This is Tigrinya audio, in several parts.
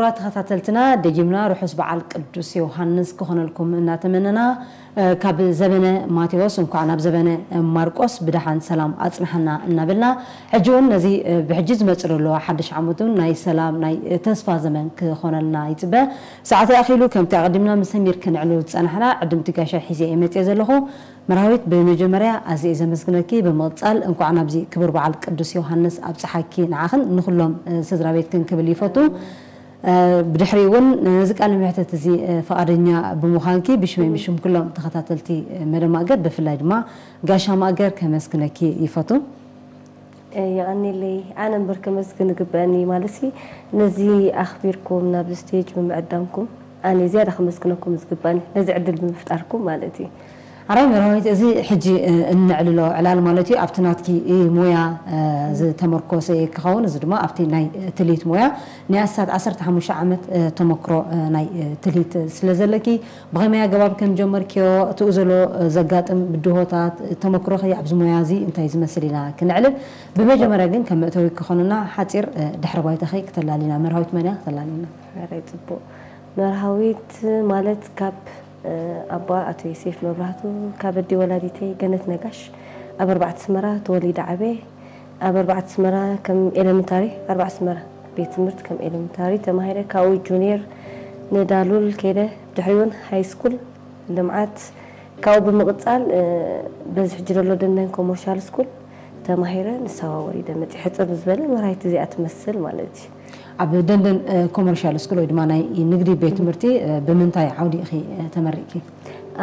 ክቡራት ተኸታተልትና፣ ደጊምና ርሑስ በዓል ቅዱስ ዮሃንስ ክኾነልኩም እናተመነና፣ እ፣ ካብ ዘበነ ማቴዎስ እንኳዕ ናብ ዘበነ ማርቆስ ብደሓን ሰላም ኣጽንሓና እናበልና፣ ሕጂ እውን ነዚ፣ እ፣ ብሕጂ ዝመጽእ ዘሎ ሓድሽ ዓመት እውን ናይ ሰላም፣ ናይ፣ እ፣ ተስፋ ዘመን ክኾነልና ይጽበ። ሰዓት ኣኺሉ፣ ከምቲ ኣቐዲምና ምስ ሰሚር ክንዕሉ ዝጸናሕና፣ ዕድምቲ ጋሻይ ሒዘ እየ መጽየ ዘለኹ። መርሃዊት፣ ብመጀመርያ ኣዝየ እየ ዘመስግነኪ። ብምቕጻል፣ እንኳዕ ናብዚ ክቡር በዓል ቅዱስ ዮሃንስ ኣብጽሓኪ፣ ንዓኽን ንኹሎም፣ እ፣ ስድራ ቤትክን ክብል ይፈቱ። እ፣ ብድሕሪኡ እውን ነዚ ቃለ መሕትት እዚ፣ እ፣ ፍቓደኛ ብምዃንኪ ብሽመይ ብሽም ኩሎም ተኸታተልቲ፣ እ፣ መደብ ማእገር፣ ብፍላይ ድማ ጋሻ ማእገር ከመስግነኪ ይፈቱ። የቐኒለይ። ኣነ እምበር ከመስግን ዝግበአኒ ማለት ሲ፣ ነዚ ኣኽቢርኩም ናብዚ ስቴጅ ብምዕዳምኩም ኣነ ዝያዳ ከመስግነኩም ዝግባኒ፣ ነዚ ዕድል ብምፍጣርኩም ማለት እዩ። ኣራይ መርሃዊት፣ እዚ ሕጂ፣ እ፣ እንዕልሎ ዕላል ማለት እዩ፣ ኣብቲ ናትኪ፣ እ፣ ሞያ፣ እ፣ ዝተመርኮሰ ክኸውን፣ እዚ ድማ ኣብቲ ናይ ትልሂት ሞያ ናይ ኣስታት ዓሰርተ ሓሙሽተ ዓመት፣ እ፣ ተመክሮ፣ እ፣ ናይ፣ እ፣ ትልሂት ስለ ዘለኪ፣ ብኸመይ ኣገባብ ከም ጀመርክዮ፣ እቲኡ ዘሎ፣ እ፣ ዘጋጥም ብድሆታት፣ እ፣ ተመክሮኺ ኣብዚ ሞያ እዚ እንታይ ዝመስል ኢና ክንዕልል። ብመጀመርያ ግን ከም መእተዊ ክኾንና ሓጺር፣ እ፣ ድሕሪ ባይታኺ ክተላሊና። መርሃዊት መን እያ ክተላሊና? ኣራይ ጽቡቕ። መርሃዊት ማለት ካብ፣ እ፣ ኣቦኣ ኣቶ ዮሴፍ መብራህቱ፣ ካብ ኣዲ ወላዲተይ ገነት ነጋሽ፣ ኣብ ኣርባዕተ ኣስመራ ተወሊደ ዓብየ። ኣብ ኣርባዕተ ኣስመራ ከም ኤለመንታሪ፣ ኣርባዕተ ኣስመራ ቤት ትምህርቲ ከም ኤለመንታሪ ተማሂረ። ካብኡ ጁኒየር ንዳሉል ከይደ፣ ድሕሪ እውን ሃይ ስኩል ልምዓት። ካብኡ ብምቕጻል፣ እ፣ በዚ ሕጂ ዘሎ ደንደን ኮመርሻል ስኩል ተማሂረ፣ ንሳዋ ወሪደ መጺእ። ሕጽር ዝበለ መርሃዊት እዚኣ ትመስል ማለት እዩ። ኣብ ደንደን፣ እ፣ ኮመርሻል ስኩል ወይ ድማ ናይ ንግዲ ቤት ትምህርቲ፣ እ፣ ብምንታይ ዓውዲ ኢኺ፣ እ፣ ተመሪቕኪ?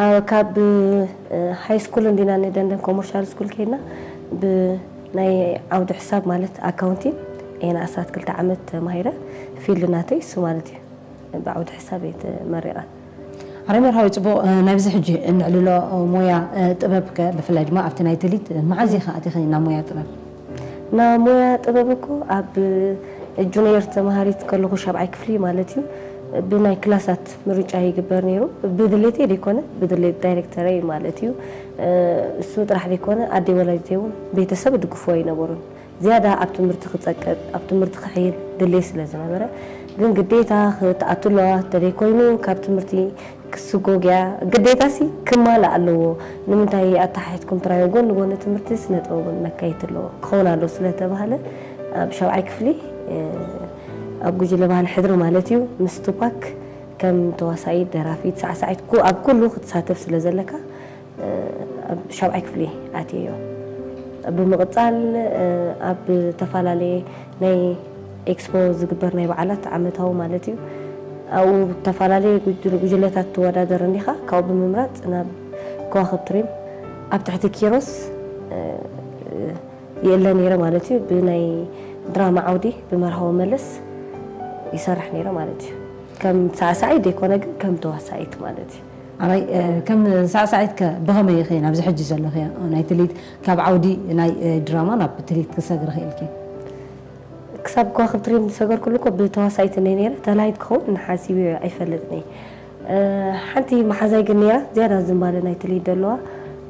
ኣብ፣ ካብ፣ እ፣ ሃይ ስኩል እንዲና ንደንደን ኮመርሻል ስኩል ከይድና፣ ብናይ ዓውዲ ሕሳብ ማለት ኣካውንቲንግ፣ ኤና ኣስታት ክልተ ዓመት ተማሂረ፣ ፊልድ ናተይ እሱ ማለት እዩ። ብዓውዲ ሕሳብ እየ ተመሪቐ። ኣረ መርሃዊ ጽቡቕ፣ እ፣ ናብዚ ሕጂ እንዕልሎ ሞያ፣ እ፣ ጥበብ ከ፣ ብፍላይ ድማ ኣብቲ ናይ ትልሂት፣ እ፣ መዓዝ ኢኻ ኣቲኺ ናብ ሞያ ጥበብ? ናብ ሞያ ጥበብ እኮ ኣብ ጁኒየር ተማሃሪት ከለኹ፣ ሻብዓይ ክፍሊ ማለት እዩ፣ ብናይ ክላሳት ምርጫ ይግበር ነይሩ። ብድሌተይ ዘይኮነ፣ ብድሌት ዳይሬክተረይ ማለት እዩ። እ፣ እሱ ጥራሕ ዘይኮነ፣ ኣደይ ወላዲተይ እውን ቤተሰብ ይድግፍዎ ኣይነበሩን። ዝያዳ ኣብ ትምህርቲ ክጸቅጥ፣ ኣብ ትምህርቲ ክሕይል ድሌት ስለ ዝነበረ፣ ግን ግዴታ ክትኣቱ ኣለዋ፣ እንተዘይኮይኑ ካብ ትምህርቲ ክስጎግ እያ። ግዴታሲ ክማላእ ኣለዎ። ንምንታይ ኣተሓሒዝኩም ትራዮ ጎኒ ጎኒ ትምህርቲ ስነ ጥበብ እውን መካየዲ ኣለዎ፣ ክኸውን ኣለዎ ስለተባህለ፣ ኣብ ሻብዓይ ክፍሊ፣ እ፣ ኣብ ጉጅለ ባህሊ ሕድሪ ማለት እዩ፣ ምስ ቱፓክ ከም ተዋሳኢት፣ ደራፊት፣ ሳዕሳዒት፣ ኩ-፣ ኣብ ኩሉ ክትሳተፍ ስለ ዘለካ፣ እ፣ ኣብ ሻብዓይ ክፍሊ ኣትየዮ። ብምቕጻል፣ እ፣ ኣብ ዝተፈላለየ ናይ ኤክስፖ ዝግበር ናይ በዓላት ዓመታዊ ማለት እዩ። ኣብኡ ዝተፈላለየ ጉጅ-፣ ጉጅለታት ትወዳደር እንዲኻ፣ ካብኡ ብምምራጽ ናብ ከዋኽብቲ ሪም ኣብ ትሕቲ ኪሮስ፣ እ፣ ይእለ ነይረ ማለት እዩ። ብናይ ድራማ ዓውዲ ብመርሃዊ መለስ ይሰርሕ ነይረ ማለት እዩ። ከም ሳዕሳዒት ዘይኮነ ግን ከም ተዋሳኢት ማለት እዩ። ኣራይ፣ እ፣ ከም ሳዕሳዒት ከ ብኸመይ ኢኺ ናብዚ ሕጂ ዘለኽዮ ናይ ትልሂት፣ ካብ ዓውዲ ናይ፣ እ፣ ድራማ ናብ ትልሂት ክሰግሪ ኽኢልኪ? ክሳብ ከዋኽብቲ ሪም ዝሰገርኩሉ እኮ ብተዋሳኢት እየ ነይረ፣ ተላሂት ክኸውን ሓሲበ ኣይፈልጥን እየ። እ፣ ሓንቲ መሓዛይ ግን ነይራ፣ ዝያዳ ዝንባለ ናይ ትልሂት ዘለዋ።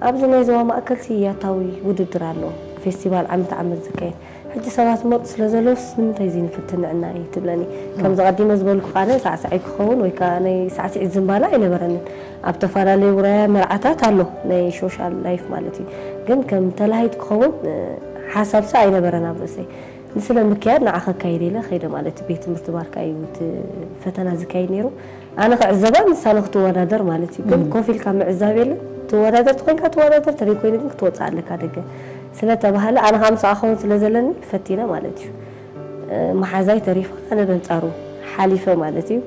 ኣብዚ ናይ ዞባ ማእከልሲ ያታዊ ውድድር ኣሎ፣ ፌስቲቫል ዓመት ዓመት ዝካየድ። ሕጂ ሰባት መርጡ ስለ ዘለውስ ንምንታይ እዚ ንፍትንዕና እዩ ትብለኒ። ከምዚ ቀዲመ ዝበልኩ ቃለ ሳዕሳዒት ክኸውን ወይ ከዓ ናይ ሳዕስዒት ዝንባለ ኣይነበረንን። ኣብ ተፈላለዩ ውራያ መርዓታት ኣሎ፣ ናይ ሶሻል ላይፍ ማለት እዩ። ግን ከም ተላሂት ክኸውን፣ እ፣ ሓሳብሲ ኣይነበረን ኣብ ርእሰይ። ንስለ ምክያድ ንዓ ከካይድ ኢለ ከይደ ማለት እዩ። ቤት ትምህርቲ ባርካ እዩ እቲ ፈተና ዝካየድ ነይሩ። ኣነ ክዕዘባ ንሳ ንክትወዳደር ማለት እዩ። ግን እም። ኮፍ ኢልካ ምዕዛብ የለን። ትወዳደር ተኮይንካ ትወዳደር፣ ተዘይኮይኑ ግን ክትወፅእ ኣለካ ደገ ስለተባሃለ፣ ኣነ ከዓ ምስኣ ክኸውን ስለ ዘለኒ ፈቲነ ማለት እዩ። እ፣ መሓዛይ ተሪፋ፣ ኣነ በንፃሩ ሓሊፈ ማለት እዩ።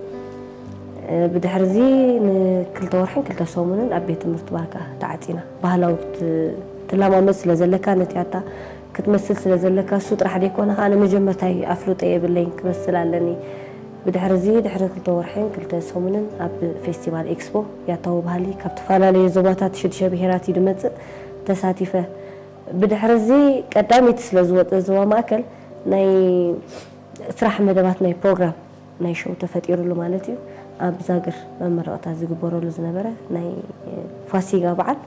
እ፣ ብድሕሪ እዚ ንክልተ ወርሕን ክልተ ሰሙንን ኣብ ቤት ትምህርቲ ባርካ ተዓፂና። ባህላዊ ክት-፣ ትለማመድ ስለ ዘለካ፣ ነቲ ኣታ ክትመስል ስለ ዘለካ፣ እሱ ጥራሕ ዘይኮነ ከዓ፣ ኣነ መጀመርታይ ኣፍልጦ የብለይን፣ ክመስል ኣለኒ። ብድሕሪ እዚ፣ ድሕሪ ክልተ ወርሕን ክልተ ሰሙንን ኣብ ፌስቲቫል ኤክስፖ ያታዊ ባህሊ ካብ ዝተፈላለዩ ዞባታት ሽዱሽተ ብሄራት እዩ ዝመጽእ፣ ተሳቲፈ። ብድሕሪ እዚ ቀዳመይቲ ስለ ዝወጸ ዞባ ማእከል ናይ ስራሕ መደባት ናይ ፕሮግራም ናይ ሾው ተፈጢሩሉ ማለት እዩ። ኣብ ዛግር መመረቕታ ዝግበረሉ ዝነበረ ናይ ፋሲጋ በዓል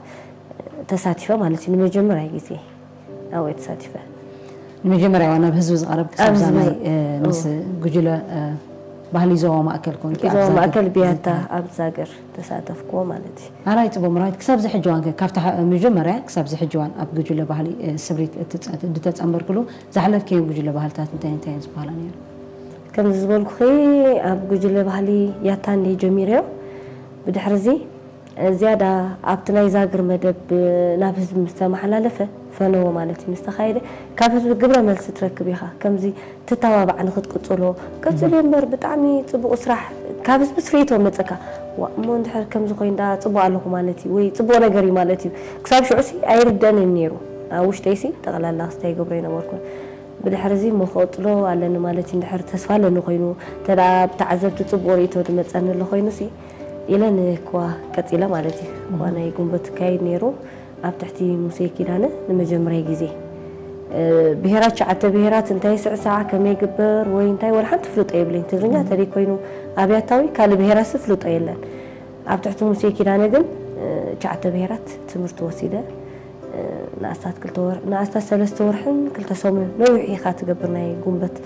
ተሳቲፈ ማለት እዩ። ንመጀመርያ ግዜ ኣብኡ እየ ተሳቲፈ። ንመጀመርያ እዋን ናብ ህዝቢ ዝቐረብ ክሳብ ኣብ እዛ ህዝቢ ናይ፣ እ፣ ምስ ኦ። ጉጅለ፣ እ፣ ባህሊ ዞባ ማእከል ኮንኪ ኣብ ዞባ ዛግር ማእከል ብያታ ዝታ- ኣብ ዛግር ተሳተፍኩዎ ማለት እዩ። ኣራይ ጽቡቅ ምራይት ክሳብ ዝሕጂ እዋን ከ ካብታ መጀመርያ ክሳብ ዝሕጂ እዋን ኣብ ጉጅለ ባህሊ እ፣ ስብሪት እትጸ- እተጸንበርክሉ ዝሓለፍክዮም ጉጅለ ባህልታት እንታይ እንታይ ዝበሃላ ነይሩ? ከምዚ ዝበልኩኺ ኣብ ጉጅለ ባህሊ ያታ እንደ ጀሚረዮ ብድሕርዚ ዝያዳ ኣብቲ ናይ ዛግር መደብ ናብ ህዝቢ ምስ ተመሓላለፈ ፈነዎ ማለት እዩ ምስ ተኻየደ ካብ ህዝቢ ግብረ መልሲ ትረክብ ኢኻ ከምዚ ትተባባዕ ንክትቅፅሎ ቀፅል እምበር ብጣዕሚ ፅቡቅ ስራሕ ካብ ህዝቢ ስርኢቶ መፀካ ዋ እሞ እንድሕር ከምዚ ኮይኑ ዳ ፅቡቅ ኣለኹ ማለት እዩ ወይ ፅቡቅ ነገር እዩ ማለት እዩ ክሳብ ሽዑ ሲ ኣይርደንን ነይሩ ኣብ ውሽጠይ ሲ ጠቕላላ ክስታይ ገብሮ ይነበርኩን ብድሕርዚ እሞ ክቕፅሎ ኣለኒ ማለት እዩ እንድሕር ተስፋ ኣለኒ ኮይኑ እንተ ብተዓዘብቲ ፅቡቅ ርእቶ ዝመፀኒ ኣሎ ኮይኑ ሲ ኢለ ንክዋ ቀፂለ ማለት እዩ ክዋ ናይ ጉንበት ካይድ ነይሩ ኣብ ትሕቲ ሙሴ ኪዳነ ንመጀመርያ ግዜ ብሄራት ሸዓተ ብሄራት እንታይ ስዕሳዕ ከመይ ግበር ወይ እንታይ ወላ ሓንቲ ፍልጦ የብለኝ ትግርኛ ተደይ ኮይኑ ኣብያታዊ ካልእ ብሄራት ሲ ፍልጦ የለን ኣብ ትሕቲ ሙሴ ኪዳነ ግን ሸዓተ ብሄራት ትምህርቲ ወሲደ ንኣስታት ክልተ ወር ንኣስታት ሰለስተ ወርሕን ክልተ ሰሙን ነዊሕ ኢኻ ትገብር ናይ ጉንበት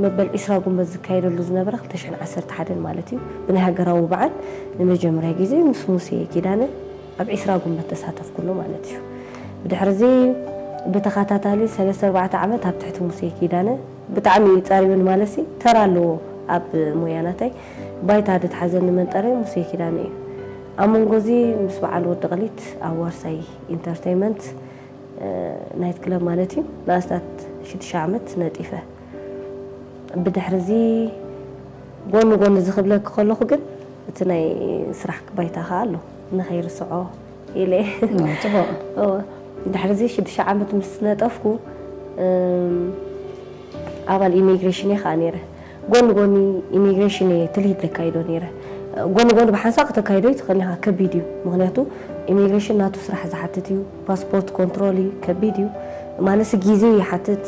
መበል ዒስራ ጉንበት ዝካየደሉ ዝነበረ ክልተ ሽሕን ዓሰርተ ሓደን ማለት እዩ ብናይ ሃገራዊ በዓል ንመጀመርያ ግዜ ምስ ሙሴ ኪዳነ ኣብ ዒስራ ጉንበት ተሳተፍኩሉ ማለት እዩ ብድሕርዚ ብተኸታታሊ ሰለስተ ኣርባዕተ ዓመት ኣብ ትሕቲ ሙሴ ኪዳነ ብጣዕሚ እዩ ጸሪብን ማለትሲ ተራ ኣለዎ ኣብ ሞያ ናተይ ባይታ ድትሓዘኒ መንጠረይ ሙሴ ኪዳነ እዩ ኣብ መንጎ እዚ ምስ በዓል ወዲ ቅሊት ኣብ ዋርሳይ ኢንተርቴይመንት ናይት ክለብ ማለት እዩ ንኣስታት ሽዱሽተ ዓመት ነጢፈ ብድሕርዚ ጎኒ ጎኒ ዝኽብለኪ ከለኹ ግን እቲ ናይ ስራሕ ባይታ ከዓ ኣሎ ንኸይርስዖ ኢለ ጽቡቅ ድሕርዚ ሽዱሽተ ዓመት ምስ ነጠፍኩ ኣባል ኢሚግሬሽን እየ ከዓ ነይረ ጎኒ ጎኒ ኢሚግሬሽን እየ ትልሂት ዘካይዶ ነይረ ጎኒ ጎኒ ብሓንሳእ ከተካይዶ ይትኽእል ኢኻ ከቢድ እዩ ምክንያቱ ኢሚግሬሽን ናቱ ስራሕ ዝሓትት እዩ ፓስፖርት ኮንትሮል እዩ ከቢድ እዩ ማለሲ ግዜ ይሓትት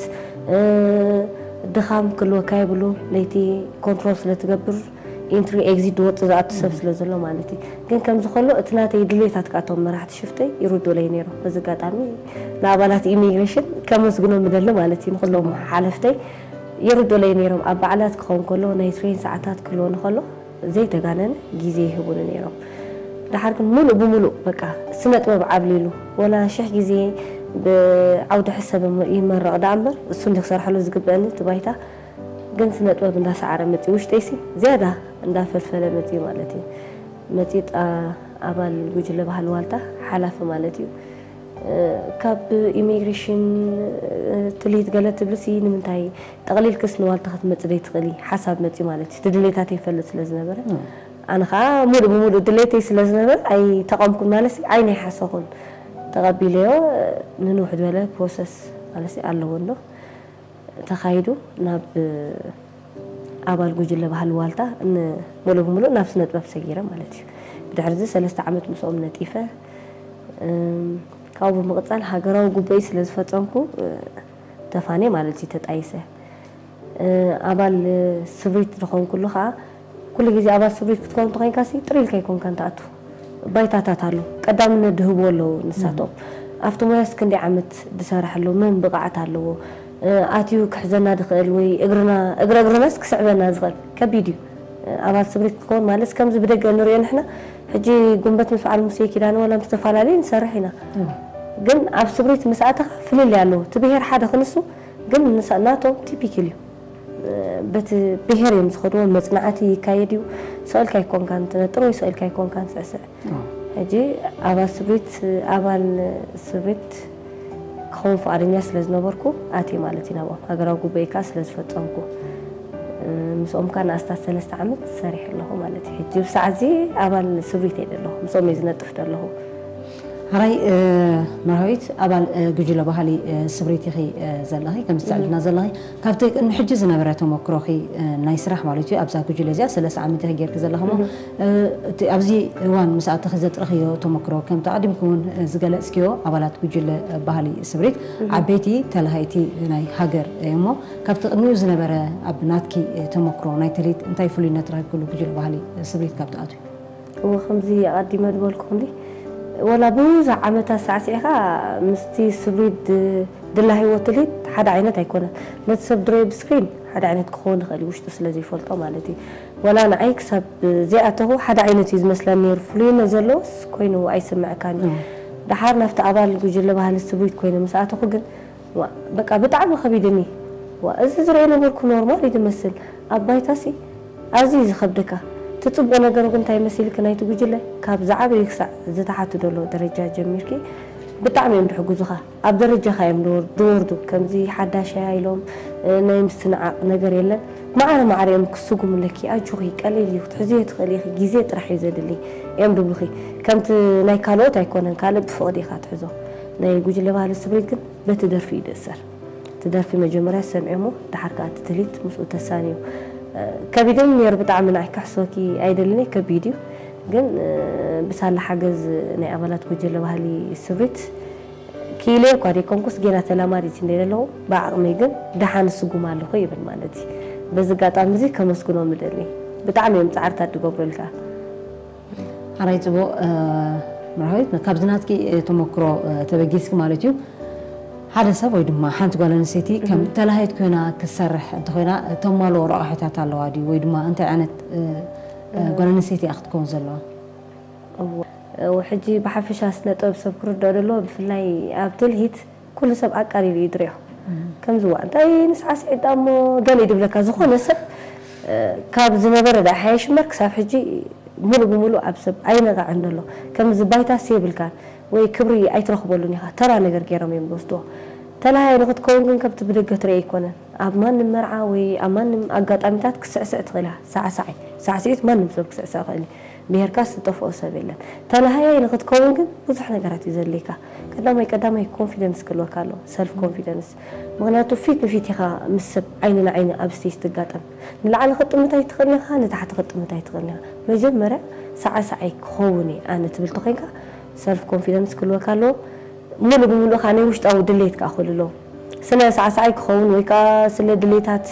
ድኻም ክልወካ የብሉ ለይቲ ኮንትሮል ስለ ትገብር ኢንትሪ ኤግዚት ዝወፅእ ዝኣቱ ሰብ ስለ ዘሎ ማለት እዩ ግን ከምዚ ከሎ እቲ ናተይ ድሌታት ካቶም መራሕቲ ሽፍተይ ይርዱለይ ነይሮም በዚ ኣጋጣሚ ንኣባላት ኢሚግሬሽን ከመስግኖም ምደሊ ማለት እዩ ንኩሎም ሓለፍተይ ይርዱለይ ነይሮም ኣብ በዓላት ክኸውን ከሎ ናይ ትሬን ሰዓታት ክህልወኒ ከሎ ዘይተጋነነ ግዜ ይህቡኒ ነይሮም። ደሓር ግን ሙሉእ ብሙሉእ በቃ ስነ ጥበብ ዓብሊሉ ወላ ሽሕ ግዜ ብዓውዲ ሕሰብ ይመረቕ ደኣ እምበር እሱ እንዲ ክሰርሐሉ ዝግበአኒ እቲ ባይታ ግን ስነ ጥበብ እንዳሰዓረ መፂኡ ውሽጠይሲ ዝያዳ እንዳፈልፈለ መፂኡ ማለት እዩ። መፂኡ ኣባል ጉጅለ ባህሊ ዋልታ ሓላፊ ማለት እዩ። ካብ ኢሚግሬሽን ትልሂት ገለ ትብልሲ ንምንታይ ጠቕሊልክስ ንዋልታ ክትመፂ ዘይትኽእሊ ሓሳብ መፂኡ ማለት እዩ እቲ ድሌታተይ ይፈልጥ ስለ ዝነበረ ኣነ ከዓ ሙሉእ ብሙሉእ ድሌተይ ስለ ዝነበረ ኣይተቐምኩን ማለት ዓይነይ ሓሰኹን ተቐቢለዮ ንንውሕ ዝበለ ፕሮሰስ ማለት ኣለዎ ኣሎ ተኻይዱ ናብ ኣባል ጉጅለ ባህሊ ዋልታ ሙሉእ ብሙሉእ ናብ ስነ ጥበብ ሰጊረ ማለት እዩ። ብድሕሪ እዚ ሰለስተ ዓመት ምስኦም ነጢፈ ካብኡ ብምቕፃል ሃገራዊ ጉበይ ስለ ዝፈፀምኩ ተፋንየ ማለት እዩ ተጣይሰ። ኣባል ስብሪት ዝኾንኩሉ ከዓ ኩሉ ግዜ ኣባል ስብሪት ክትከውን እንተኾይንካ ሲ ጥሪልካ ኣይኮንካን ትኣቱ። ባይታታት ኣሎ ቀዳምነት ድህብዎ ኣለዉ ንሳቶም ኣብቲ ሞያስ ክንደይ ዓመት ድሰርሕ ኣሎ መን ብቕዓት ኣለዎ ኣትዩ ክሕዘና ድኽእል ወይ እግርና እግረ እግርናስ ክስዕበና ዝኽእል ከቢድ እዩ ኣባል ስብሪት ክኸውን ማለት ከምዚ ብደገ ንሪኦ ንሕና ሕጂ ጉንበት ምስ በዓል ሙሴ ኪዳነ ወላ ምስ ዝተፈላለዩ ንሰርሕ ኢና ግን ኣብ ስብሪት ምስ ኣተኻ ፍልልይ ኣለዎ እቲ ብሄር ሓደ ክንሱ ግን ናቶም ቲፒክል እዩ በቲ ብሄር እዮም ዝኸድዎ መፅናዕቲ ይካየድ እዩ ስቕልካ ይኮንካን ትነጥር ወይ ስቕልካ ይኮንካን ስዕስዕ ሕጂ ኣባል ስብሪት ኣባል ስብሪት ክኸውን ፍቓደኛ ስለ ዝነበርኩ ኣትየ ማለት እዩ ናብኦም ሃገራዊ ጉባኤ ከዓ ስለ ዝፈፀምኩ ምስኦም ከዓ ንኣስታት ሰለስተ ዓመት ሰሪሐ ኣለኹ ማለት እዩ ሕጂ ብሰዓት እዚ ኣባል ስብሪት እየ ዘለኹ ምስኦም እየ ዝነጥፍ ዘለኹ ሓራይ መርሃዊት ኣባል ጉጅለ ባህሊ ስብሪት ኢኺ ዘለኺ ከም ዝተዕልና ዘለኺ ካብቲ ቅድሚ ሕጂ ዝነበረ ተመክሮኺ ናይ ስራሕ ማለት እዩ ኣብዛ ጉጅለ እዚኣ ሰለስተ ዓመት ኢኺ ጌርኪ ዘለኺ ሞ ኣብዚ እዋን ምስ ኣተኺ ዘጥረኽዮ ተመክሮ ከምቲ ኣቐዲምኪ እውን ዝገለፅክዮ ኣባላት ጉጅለ ባህሊ ስብሪት ዓበይቲ ተላሃይቲ ናይ ሃገር እሞ ካብቲ ቅድሚኡ ዝነበረ ኣብ ናትኪ ተመክሮ ናይ ትልሂት እንታይ ፍሉይነት ረኺብክሉ ጉጅለ ባህሊ ስብሪት ካብ ትኣትዊ እወ ከምዚ ኣቐዲመ ዝበልኩ ክንዲ ወላ ብዙሕ ዓመታት ሳዕሲዕኻ ምስቲ ስብሪት ድላ ህይወት ትልሂት ሓደ ዓይነት ኣይኮነን። ነቲ ሰብ ድረዮ ብስክሪን ሓደ ዓይነት ክኸውን ይኽእል እዩ፣ ውሽጡ ስለ ዘይፈልጦ ማለት እዩ። ወላ ንዓይ ክሳብ ዘይኣተኹ ሓደ ዓይነት እዩ ዝመስለኒ ነይሩ። ፍሉይነት ዘለዎስ ኮይኑ ኣይስምዐካን እዩ። ደሓር ናብቲ ኣባል ጉጅለ ባህሊ ስብሪት ኮይነ ምስ ኣተኹ ግን፣ ዋ፣ በቃ ብጣዕሚ ከቢድኒ። ዋ፣ እዚ ዝረአ ነበርኩ ኖርማል እዩ ዝመስል። ኣብ ባይታሲ ኣዝዩ እዩ ዝኸብደካ። እቲ ጽቡቕ ነገሩ ግን እንታይ መሲልኪ፣ ናይቲ ጉጅለ ካብ ዝዓበዩ ክሳዕ ዝተሓቱ ዘሎ ደረጃ ጀሚርኪ ብጣዕሚ እዮም ዝሕግዙኻ። ኣብ ደረጃኻ እዮም ዝወር-፣ ዝወርዱ። ከምዚ ሓዳሽ እያ ኢሎም፣ እ፣ ናይ ምስትንዓቕ ነገር የለን። ማዕረ ማዕረ እዮም ክስጉምለኪ። ኣጆኺ፣ ቀሊል እዩ፣ ክትሕዝዮ ትኽእሊ ኢኺ፣ ግዜ ጥራሕ እዩ ዘድሊ እዮም ዝብሉኺ። ከምቲ ናይ ካልኦት ኣይኮነን፣ ካልእ ብፍቕዲ ኢኻ ትሕዞ። ናይ ጉጅለ ባህሊ ስብሪት ግን በቲ ደርፊ እዩ ዝእሰር። እቲ ደርፊ መጀመርያ ዝሰምዐ እሞ፣ ደሓር ከኣ እቲ ትልሂት ምስኡ ተሳንዩ። እ፣ ከቢድኒ ነይሩ ብጣዕሚ፣ ንዓይ ክሕስወኪ ኣይደልን እየ፣ ከቢድ እዩ። ግን፣ እ፣ ብሳላ ሓገዝ ናይ ኣባላት ጉጅለ ባህሊ ስብሪት ክኢለ እኳ ዘይኮንኩስ፣ ጌና ተላማዲት እንደ ዘለኹ፣ ብዓቕመይ ግን ደሓን እስጉም ኣለኹ ይብል ማለት እዩ። በዚ ኣጋጣሚ እዚ ከመስግኖም እደሊ። ብጣዕሚ እዮም ጻዕርታት ዝገብሩልካ። ሓራይ ጽቡቕ፣ እ፣ መርሃዊት፣ ካብዚ ናትኪ፣ እ፣ ተመክሮ፣ እ፣ ተበጊስኪ ማለት እዩ። ሓደ ሰብ ወይ ድማ ሓንቲ ጓል ኣንስተይቲ ከም እህ። ተላሃይት ኮይና ክትሰርሕ እንተኾይና፣ እተማልኦ ረቋሒታት ኣለዋ ድዩ? ወይ ድማ እንታይ ዓይነት፣ እ፣ እ፣ ጓል ኣንስተይቲ እያ ክትከውን ዘለዋ? እዎ። እዎ፣ ሕጂ ብሓፈሻ ስነ ጥበብ ሰብ ክርድኦ ዘለዎ፣ ብፍላይ ኣብ ትልሂት ኩሉ ሰብ ኣቃሊሉ እዩ ዝሪኦ። እም። ከምዚ፣ "ዋ፣ እንታይ ንሳዕስዒት ደኣ እሞ?" ገለ እዩ ዝብለካ። ዝኾነ ሰብ፣ እ፣ ካብ ዝነበረ ደኣ ሓየሽ እምበር፣ ክሳብ ሕጂ ሙሉእ ብሙሉእ ኣብ ሰብ ኣይነቓዕን ዘሎ። ከምዚ ባይታስ የብልካን ወይ ክብሪ ኣይትረኽበሉን ኢኻ። ተራ ነገር ገይሮም እዮም ዝወስድዎ። ተላሃይ ንኽትከውን ግን ከምቲ ብደገ ትሪኦ ኣይኮነን። ኣብ ማንም መርዓ ወይ ኣብ ማንም ኣጋጣሚታት ክትስዕስዕ ትኽእል ኢኻ። ሳዕሳዒ፣ ሳዕስዒት ማንም ሰብ ክስዕስዕ ይኽእል እዩ። ብሄርካስ ዝጠፍኦ ሰብ የለን። ተላሃያይ ንኽትከውን ግን ብዙሕ ነገራት እዩ ዘድልየካ። ቀዳማይ ቀዳማይ ኮንፊደንስ ክህልወካ ኣለዎ፣ ሰልፍ ኮንፊደንስ። ምኽንያቱ ፊት ንፊት ኢኻ ምስ ሰብ ዓይኒ ንዓይኒ ኣብ ስቴጅ ትጋጠም። ንላዕሊ ክትጥምት ኣይትኽእልን ኢኻ፣ ንታሕቲ ክትጥምት ኣይትኽእልን ኢኻ። መጀመርያ ሳዕሳዓይ ክኸውን እየ ኣነ ትብል ተኾይንካ፣ ሰልፍ ኮንፊደንስ ክህልወካ ኣለዎ። ሙሉእ ብሙሉእ ከኣ ናይ ውሽጣዊ ድሌት ከኣ ክህሉ ኣለዎ። ስለ ሳዕሳዓይ ክኸውን ወይ ከኣ ስለ ድሌታት፣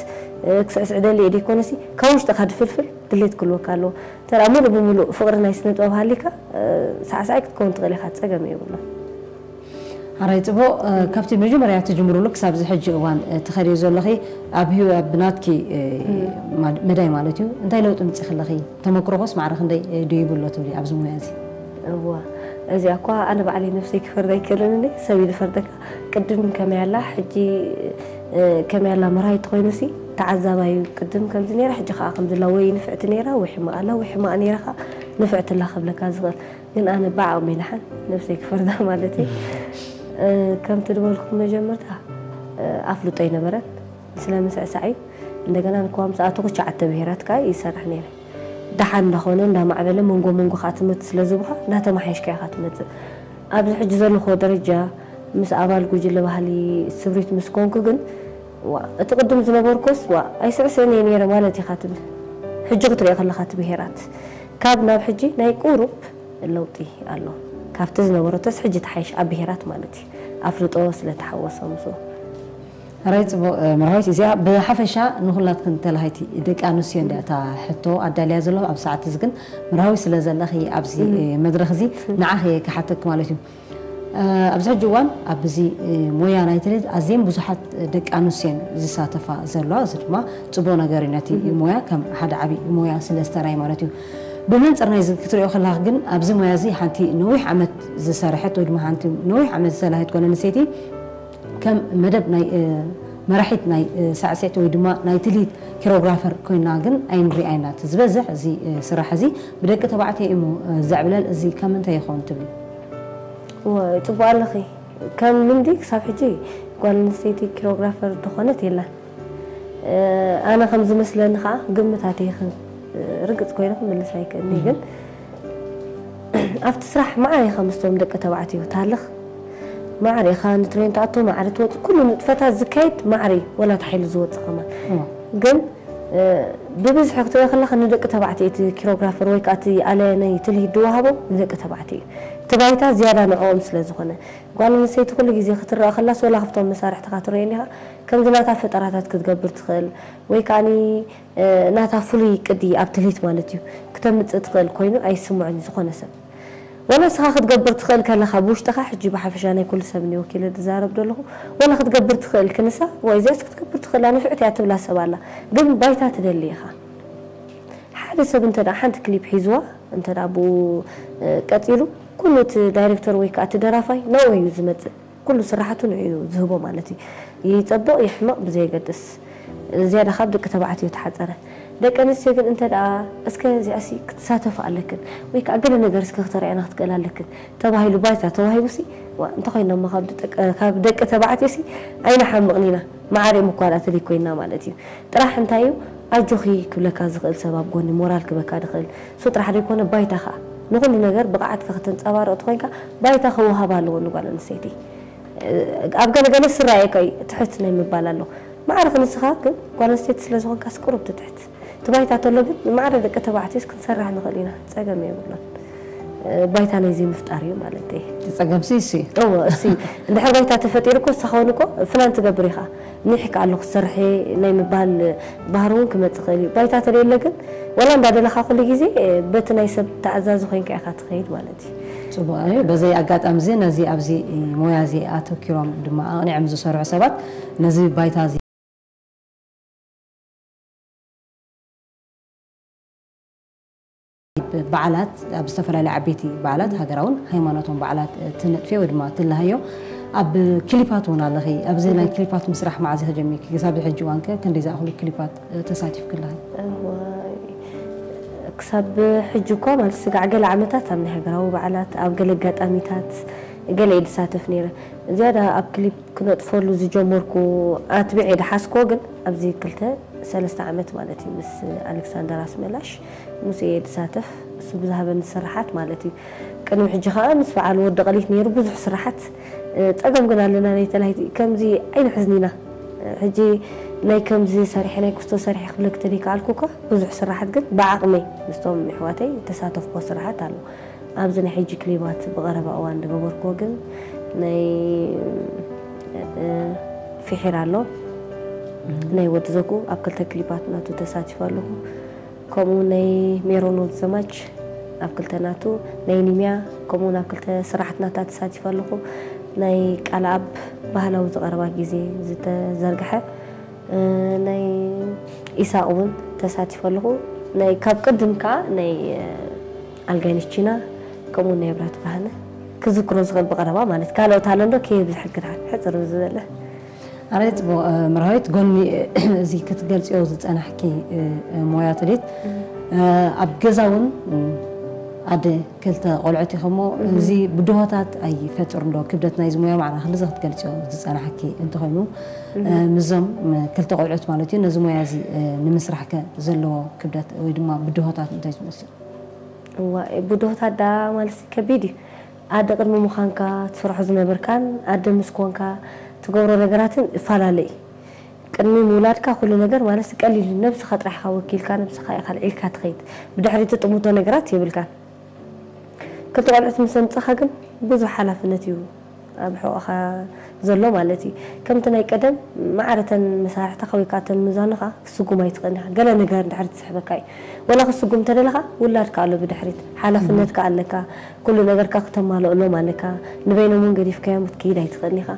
እ፣ ክስዕስዕ ደልየ ደይኮነሲ፣ ካብ ውሽጥኻ ድፍልፍል ድሌት ክህልወካ ኣለዎ። እንተ ደኣ ሙሉእ ብሙሉእ ፍቕሪ ናይ ስነ ጥበብ ሃልዩካ፣ እ፣ ሳዕሳዓይ ክትከውን ትኽእል ኢኻ፣ ጸገም የብሉን። ሓራይ ጽቡቕ፣ እ፣ ካብቲ መጀመርያ ትጅምሩሉ ክሳብ እዚ ሕጂ እዋን፣ እ፣ ትኸድዮ ዘለኺ ኣብ ህይወ-፣ ኣብ ናትኪ፣ እ፣ እም። ማ-፣ መዳይ ማለት እዩ፣ እንታይ ለውጢ ምጺኺ ኣለኺ? ተመክሮኸስ ማዕረ ክንደይ፣ እ፣ ደይቡ ኣሎ ትብሊ ኣብዚ ሞያ እዚ? እዋ፣ እዚኣ እኳ ኣነ ባዕለይ ነብሰይ ክፈርዳ ኣይክእልን እንዴ፣ ሰብ እዩ ዝፈርደካ። ቅድም ከመይ ኣላ፣ ሕጂ፣ እ፣ ከመይ ኣላ መርሃይት ኮይኑሲ፣ ተዓዛባይ እዩ። ቅድም ከምዚ ነይራ፣ ሕጂ ከኣ ከምዚ ኣላ፣ ወይ ንፍዕቲ ነይራ፣ ወይ ሕማቕ ኣላ፣ ወይ ሕማቕ ነይራ ከኣ ንፍዕቲ ኣላ ክብለካ ዝኽእል። ግን ኣነ ብዓቕመይ ደሓን ነብሰይ ክፈርዳ ማለት እዩ። እ፣ ከምቲ ዝበልኩ መጀመርታ፣ እ፣ ኣፍልጦ ኣይነበረን። ስለ ምስዕሳዕ እዩ። እንደገና ንኳ ምስ ኣተኹ ትሽዓተ ብሄራት ከኣ ይሰርሕ ነይረ። ደሓን እንዳኾነ እንዳማዕበለ መንጎ መንጎ ከኣ ትምህርቲ ስለ ዝብኻ እንዳተመሓየሽካ ኢኻ ትመጽእ። ኣብዚ ሕጂ ዘለኹዎ ደረጃ ምስ ኣባል ጉጅለ ባህሊ ስብሪት ምስ ኮንኩ ግን፣ ዋ፣ እቲ ቅድም ዝነበርኩስ፣ ዋ፣ ኣይስዕስዕን እየ ነይረ ማለት ኢኻ ትብል። ሕጂ ክትሪኦ ከለኻ እቲ ብሄራት ካብ ናብ ሕጂ ናይ ቁሩብ ለውጢ ኣሎ። ካብቲ ዝነበረቶስ ሕጂ ተሓይሽ ኣብ ብሄራት ማለት እዩ። ኣፍልጦ ስለ ተሓወሶ ምስኡ። ሕራይ ጽቡቕ፣ እ፣ መርሃዊት፣ እዚኣ ብሓፈሻ ንኹላትክን ተላሃይቲ ደቂ ኣንስትዮ እንድያ እታ ሕቶ ኣዳልያ ዘለኹ። ኣብ ሰዓት እዚ ግን መርሃዊት ስለ ዘለኺ ኣብዚ፣ እም። እ፣ መድረኽ እዚ እም። ንዓኺ እየ ክሓተኪ ማለት እዩ። እ፣ ኣብዚ ሕጂ እዋን ኣብዚ፣ እ፣ ሞያ ናይ ትልሂት ኣዝየን ብዙሓት ደቂ ኣንስትዮ እየን ዝሳተፋ ዘለዋ። እዚ ድማ ጽቡቕ ነገር እዩ። ነቲ እም። ሞያ ከም ሓደ ዓቢ ሞያ ስለ ዝተራእየ ማለት እዩ። ብመንጽር ናይዚ ክትሪኦ ከለኻ ግን ኣብዚ ሞያ እዚ ሓንቲ ነዊሕ ዓመት ዝሰርሐት ወይ ድማ ሓንቲ ነዊሕ ዓመት ዝተላሃየት ጓል ኣንስተይቲ ከም መደብ ናይ፣ እ፣ መራሒት ናይ፣ እ፣ ሳዕስዒት ወይ ድማ ናይ ትልሂት ኮሪዮግራፈር ኮይና ግን ኣይንሪኣይና። እቲ ዝበዝሕ እዚ፣ እ፣ ስራሕ እዚ ብደቂ ተባዕትዮ እዩ እሞ፣ እ፣ ዘዕብለል። እዚ ካብ ምንታይ ይኸውን ትብሊ? እወ፣ ጽቡቕ ኣለኺ። ከም ልምዲ ክሳብ ሕጂ ጓል ኣንስተይቲ ኮሪዮግራፈር ዝኾነት የላን። እ፣ ኣነ ከም ዝመስለኒ ኸኣ ግምታተይ ክን-፣ ርግጽ ኮይነ ክምልስ ኣይክእልን እየ፣ እም። ግን ኣብቲ ስራሕ ማዕረ ኢኻ ምስቶም ደቂ ተባዕትዮ ታልኽ፣ ማዕረ ኢኻ ንትሬን ትኣቱ፣ ማዕረ ትወጽእ፣ ኩሉ ንጥፈታት ዝካየድ ማዕረ እዩ፣ ወላ እቲ ሓይሊ ዝወጽእ ከማን። እም። ግን፣ እ፣ ብብዝሒ ክትሪኦ ከለኻ ንደቂ ተባዕትዮ እቲ ኪሮግራፈር ወይ ከኣ እቲ ኣላያናይ ትልሂት ዝወሃቦ ንደቂ ተባዕትዮ እዩ። እቲ ባይታ ዝያዳ ንዕኦም ስለ ዝኾነ። ጓል ኣንስተይቲ ኩሉ ግዜ ክትረኣ ከላስ ወላ ካብቶም መሳርሕትኻ ትረኣየኒ ኢኻ፣ ከምዚ ናታ ፈጠራታት ክትገብር ትኽእል ወይ ከኣኒ፣ እ፣ ናታ ፍሉይ ቅዲ ኣብ ትልሂት ማለት እዩ ክተምጽእ ትኽእል ኮይኑ ኣይስምዖን እዩ ዝኾነ ሰብ። ወላ ንስኻ ክትገብር ትኽእል ከለኻ ብውሽጥኻ፣ ሕጂ ብሓፈሻ ናይ ኩሉ ሰብ እኒ ወኪለ ዝዛረብ ዘለኹ፣ ወላ ክትገብር ትኽእል ክንሳ፣ ወይ እዚኣስ ክትገብር ትኽእላ፣ ንፍዕቲ እያ ትብላ ሰብ ኣላ። ግን ባይታ ትደሊ ኢኻ። ሓደ ሰብ እንተ ደኣ ሓንቲ ክሊፕ ሒዝዋ፣ እንተ ደኣ ብኡ፣ እ፣ ቀጺሉ፣ ኩሉ እቲ ዳይሬክተር ወይ ከኣ እቲ ደራፋይ ናብኡ እዩ ዝመጽእ። ኩሉ ስራሓቱ ንዕኡ እዩ ዝህቦ ማለት እዩ። ይጸብቕ ይሕመቕ ብዘየገድስ። ዝያዳ ካብ ደቂ ተባዕትዮ ተሓጸረ። ደቂ ኣንስትዮ ግን እንተ ደኣ፣ "እስከ እዚኣሲ ክትሳተፋ ኣለክን፣ ወይ ከኣ ገለ ነገር እስከ ክተርእያና ክትክእላ ኣለክን" ተባሂሉ ባይታ ተዋሂቡሲ፣ ዋ፣ እንተኾይና እሞ ካብ ደቂ፣ ካብ ደቂ ተባዕትዮሲ ኣይንሓምቕን ኢና። ማዕረ ምኳ ደኣ ተደይ ኮይና ማለት እዩ። ጥራሕ እንታይ እዩ፣ ኣጆኺ ክብለካ ዝኽእል ሰብ ኣብ ጎኒ፣ ሞራል ክበካ ዝኽእል፣ እሱ ጥራሕ ዘይኮነ፣ ባይታ ኸኣ ንኹሉ ነገር ብቕዓትካ ከተንጸባርቕ ተኾይንካ፣ ባይታ ክወሃብ ኣለዎ ንጓል ኣንስተይቲ። ኣብ ገለገለ ስራየካ እዩ፣ ትሕት ናይ ምባል ኣሎ። ማዕረ ክንስኻ ግን ጓል ኣንስተይቲ ስለ ዝኾንካስ ቁሩብ ትትሕት። እቲ ባይታ ተሎ ግን ማዕረ ደቂ ተባዕትዮስ ክንሰርሕ ንኽእል ኢና፣ ጸገም የብሉን። ባይታ ናይ ዘይምፍጣር እዩ ማለት እዩ። እቲ ጸገምሲ እሱ እዩ። እወ፣ እሱ እዩ። እንድሕር ባይታ ተፈጢሩ እኮ፣ ንስኻ እውን እኮ ፍናን ትገብር ኢኻ። ኒሕ ከኣ ኣለኹ፣ ክሰርሕ እየ ናይ ምባል ባህሪ እውን ክመጽእ ይኽእል እዩ። ባይታ ተደየለ ግን፣ ወላ እንዳደለኻ ኩሉ ግዜ፣ በቲ ናይ ሰብ ተኣዛዚ ኮይንካ ኢኻ ትኸይድ ማለት እዩ። ጽቡቕ እዩ። በዚ ኣጋጣሚ እዚ ነዚ ኣብዚ ሞያ እዚ ኣተኪሮም ድማ ኣቕኒዖም ዝሰርሑ ሰባት ነዚ ባይታ እዚ በዓላት፣ ኣብ ዝተፈላለዩ ዓበይቲ በዓላት ሃገራውን ሃይማኖታውን በዓላት ትነጥፍዮ ወይ ድማ ትለሃዮ። ኣብ ክሊፓት እውን ኣለኺ። ኣብዚ ናይ ክሊፓት ምስራሕ መዓዝ ኢኺ ጀሚርኪ? ክሳብ ሕጂ እዋን ከ ክንደይ ዝኣኽሉ ክሊፓት ተሳቲፍኪ ኣለኺ? እዋይ፣ ክሳብ ሕጂ እኳ ማለት ስጋዕ ገለ ዓመታት ኣብ ናይ ሃገራዊ በዓላት፣ ኣብ ገለ ኣጋጣሚታት ገለ እየ ዝሳተፍ ነይረ። ዝያዳ ኣብ ክሊፕ ክነጥፈሉ ዝጀመርኩ ኣትቢዐ ዝሓዝክዎ ግን ኣብዚ ክልተ ሰለስተ ዓመት ማለት እዩ፣ ምስ ኣሌክሳንደር ኣስመላሽ ምስ እየ ዝሳተፍ፣ እሱ ብዝሃበኒ ስርሓት ማለት እዩ። ቅድሚ ሕጂ ከኣ ምስ በዓል ወዲ ቀሊት ነይሩ ብዙሕ ስርሓት። እ፣ ጸገም ግን ኣለና ናይ ተላሂት፣ ከምዚ ኣይንሕዝን ኢና። እ፣ ሕጂ ናይ ከምዚ ሰሪሐ፣ ናይ ክስቶ ሰሪሐ ክብለክ ተደይከኣልኩ እኳ፣ ብዙሕ ስርሓት ግን ብዓቕመይ ምስቶም ኣሕዋተይ ዝተሳተፍኩዎ ስርሓት ኣሎ። ኣብዚ ናይ ሕጂ ክሊባት ብቐረባ እዋን ዝገበርኩዎ ግን ናይ፣ እ፣ ፊሒር ኣሎ። ናይ ወዲ ዘኩ ኣብ ክልተ ክሊባት ናቱ ተሳቲፈ ኣለኹ። ከምኡ ናይ ሜሮን ወዲ ዘማች ኣብ ክልተ ናቱ፣ ናይ ኒምያ ከምኡ እውን ኣብ ክልተ ስራሕት ናታ ተሳቲፈ ኣለኹ። ናይ ቃልኣብ ባህላዊ ዝቐረባ ግዜ ዝተዘርግሐ፣ እ፣ ናይ ኢሳቕ እውን ተሳቲፈ ኣለኹ። ናይ ካብ ቅድም ከኣ ናይ፣ እ፣ ኣልጋይነሽ ቺና ከምኡ ናይ ኣብራት ብርሃነ ክዝክሮ ዝኽእል ብቐረባ ማለት፣ ካልኦት ኣሎ እንዶ ከየብዝሐ ክድሓን ሕጽር ዝበለ። ኣረ ጽቡቕ፣ እ፣ መርሃዊት፣ ጎኒ እዚ ክትገልጽዮ ዝጸናሕኪ፣ እ፣ እ፣ ሞያ ትልሂት፣ እ፣ ኣብ ገዛ እውን፣ እ፣ ኣደ ክልተ ቆልዑት ኢኹሞ፣ እዚ ብድሆታት ኣይፈጥር እንዶ ክብደት ናይዚ ሞያ ማዕና ክንድዚ ክትገልጽዮ ዝጸናሕኪ እንተኾይኑ፣ እ፣ ምስዞም፣ እ፣ ክልተ ቆልዑት ማለት እዩ፣ ነዚ ሞያ እዚ፣ እ፣ ንምስራሕ ከ ዘለዎ ክብደት ወይ ድማ ብድሆታት እንታይ ዝመስል? እዋ፣ ብድሆታት ዳ ማለት ከቢድ እዩ። ኣደ ቅድሚ ምዃንካ ትሰርሖ ዝነበርካን ኣደ ምስ ኮንካ ትገብሮ ነገራትን ይፈላለ እዩ። ቅድሚ ምውላድካ ኩሉ ነገር ማለት ቀሊል እዩ። ነብስኻ ጥራሕ ኢኻ ወኪልካ፣ ነብስኻ ኢኻ ኣልዒልካ ትኸይድ። ብድሕሪት ትጥምቶ ነገራት የብልካን። ክልተ ቆልዑት ምስ ኣምጻኻ ግን ብዙሕ ሓላፍነት እዩ ኣብ ሕቖኻ ዘሎ ማለት እዩ። ከምቲ ናይ ቀደም ማዕረ እተን መሳርሕትኻ ወይ ከኣ እተን ምዛንኻ ክትስጉማ ኣይትኽእልን ኢኻ። ገለ ነገር እንድሕር ትስሕበካ እዩ። ወላ ክትስጉም እንተደለኻ ውላድካ ኣሎ ብድሕሪት። ሓላፍነትካ ኣለካ። ኩሉ ነገርካ ክተማልኦሎም ኣለካ። ንበይኖም እውን ገዲፍካዮም ክትከይድ ኣይትኽእልን ኢኻ።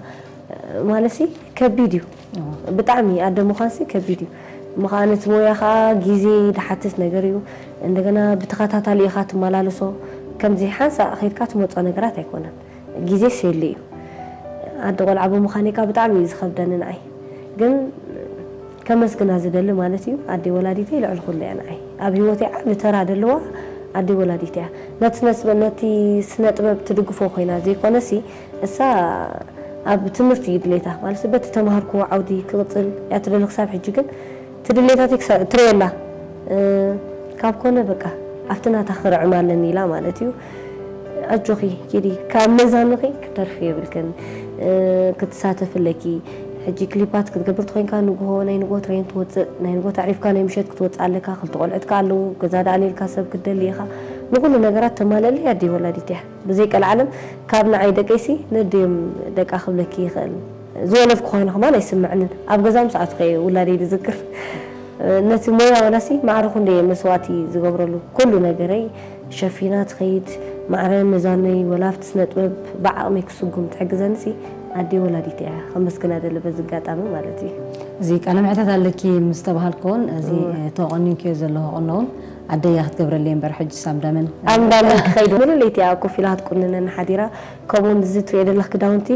ማለትሲ ከቢድ እዩ። እዎ። ብጣዕሚ ኣደ ምዃንሲ ከቢድ እዩ። እሞ ኸዓ ነቲ ሞያ ኸዓ ግዜ ዝሓትት ነገር እዩ። እንደገና ብተኸታታሊ ኢኻ ትመላለሶ። ከምዚ ሓንሳእ ኸይድካ ትመጾ ነገራት ኣይኮነን። ግዜስ የድሊ እዩ። ኣደ ቆልዓ ብምዃነይ ከኣ ብጣዕሚ እዩ ዝኸብደኒ ንዓይ። ግን ከመስግና ዝደሊ ማለት እዩ፣ ኣደይ ወላዲተይ ልዕሊ ኩሉ እያ ንዓይ። ኣብ ህይወተይ ዓቢ ተራ ዘለዋ ኣደይ ወላዲተይ እያ። ነቲ ስነ-፣ ነቲ ስነ ጥበብ ትድግፎ ኮይና ዘይኮነሲ፣ እሳ ኣብ ትምህርቲ እዩ ድሌታ። ማለት በቲ ተማሃርክዎ ዓውዲ ክቕጽል እያ ትደሊ። ክሳብ ሕጂ ግን እቲ ድሌታተይ ክሳ-፣ ትርእየላ። እ፣ ካብ ኮነ በቃ ኣብቲ ናታ ክርዕም ኣለኒ ኢላ ማለት እዩ። ኣጆኺ ኪዲ፣ ካብ መዛንኺ ክትተርፊ የብልክን። እ፣ ክትሳተፊ ኣለኪ። ሕጂ ክሊፓት ክትገብር ተኾይንካ ንግሆ፣ ናይ ንግሆ ትሬን ትወጽእ፣ ናይ ንግሆ ተዕሪፍካ ናይ ምሸት ክትወጽእ ኣለካ። ክልተ ቆልዑትካ ኣለዉ፣ ገዛ ደኣ ሌልካ ሰብ ክትደሊ ኢኻ። ንኹሉ ነገራት ተማልእለይ ኣደይ ወላዲት እያ። ብዘይ ቀልዓለም ካብ ንዓይ ደቀይሲ ነደዮም ደቃ ክብለኪ ይኽእል። ዝወለድኩ ኮይኑ ከማን ኣይስምዕንን። ኣብ ገዛ ምስ ኣትኹ እየ ውላደይ ዝዝክር። ነቲ ሞያ ወላሲ ማዕረ ክንደይ እየ መስዋእቲ ዝገብረሉ። ኩሉ ነገረይ ሸፊና ትኸይድ። ማዕረ መዛኖይ ወላ ኣብቲ ስነ ጥበብ ብዓቕመይ ክስጉም ትሕግዘንሲ ኣደይ ወላዲት እያ። ከመስግና ደለ በዚ ኣጋጣሚ ማለት እዩ። እዚ ቃለ መሕተት ኣለኪ ምስ ተባሃልኩ እውን እዚ ተቆኒንክዮ ዘለኹ ቁኖ እውን ኣደያ ክትገብረለይ እምበር ሕጂ ሳምዳመን ኣምዳመን ክኸይድ ሙሉ ለይቲ እያ ኮፍ ኢላ ክትቁንነኒ ሓዲራ። ከምኡ እዚ ትሪኦ ዘለኽ ክዳውንቲ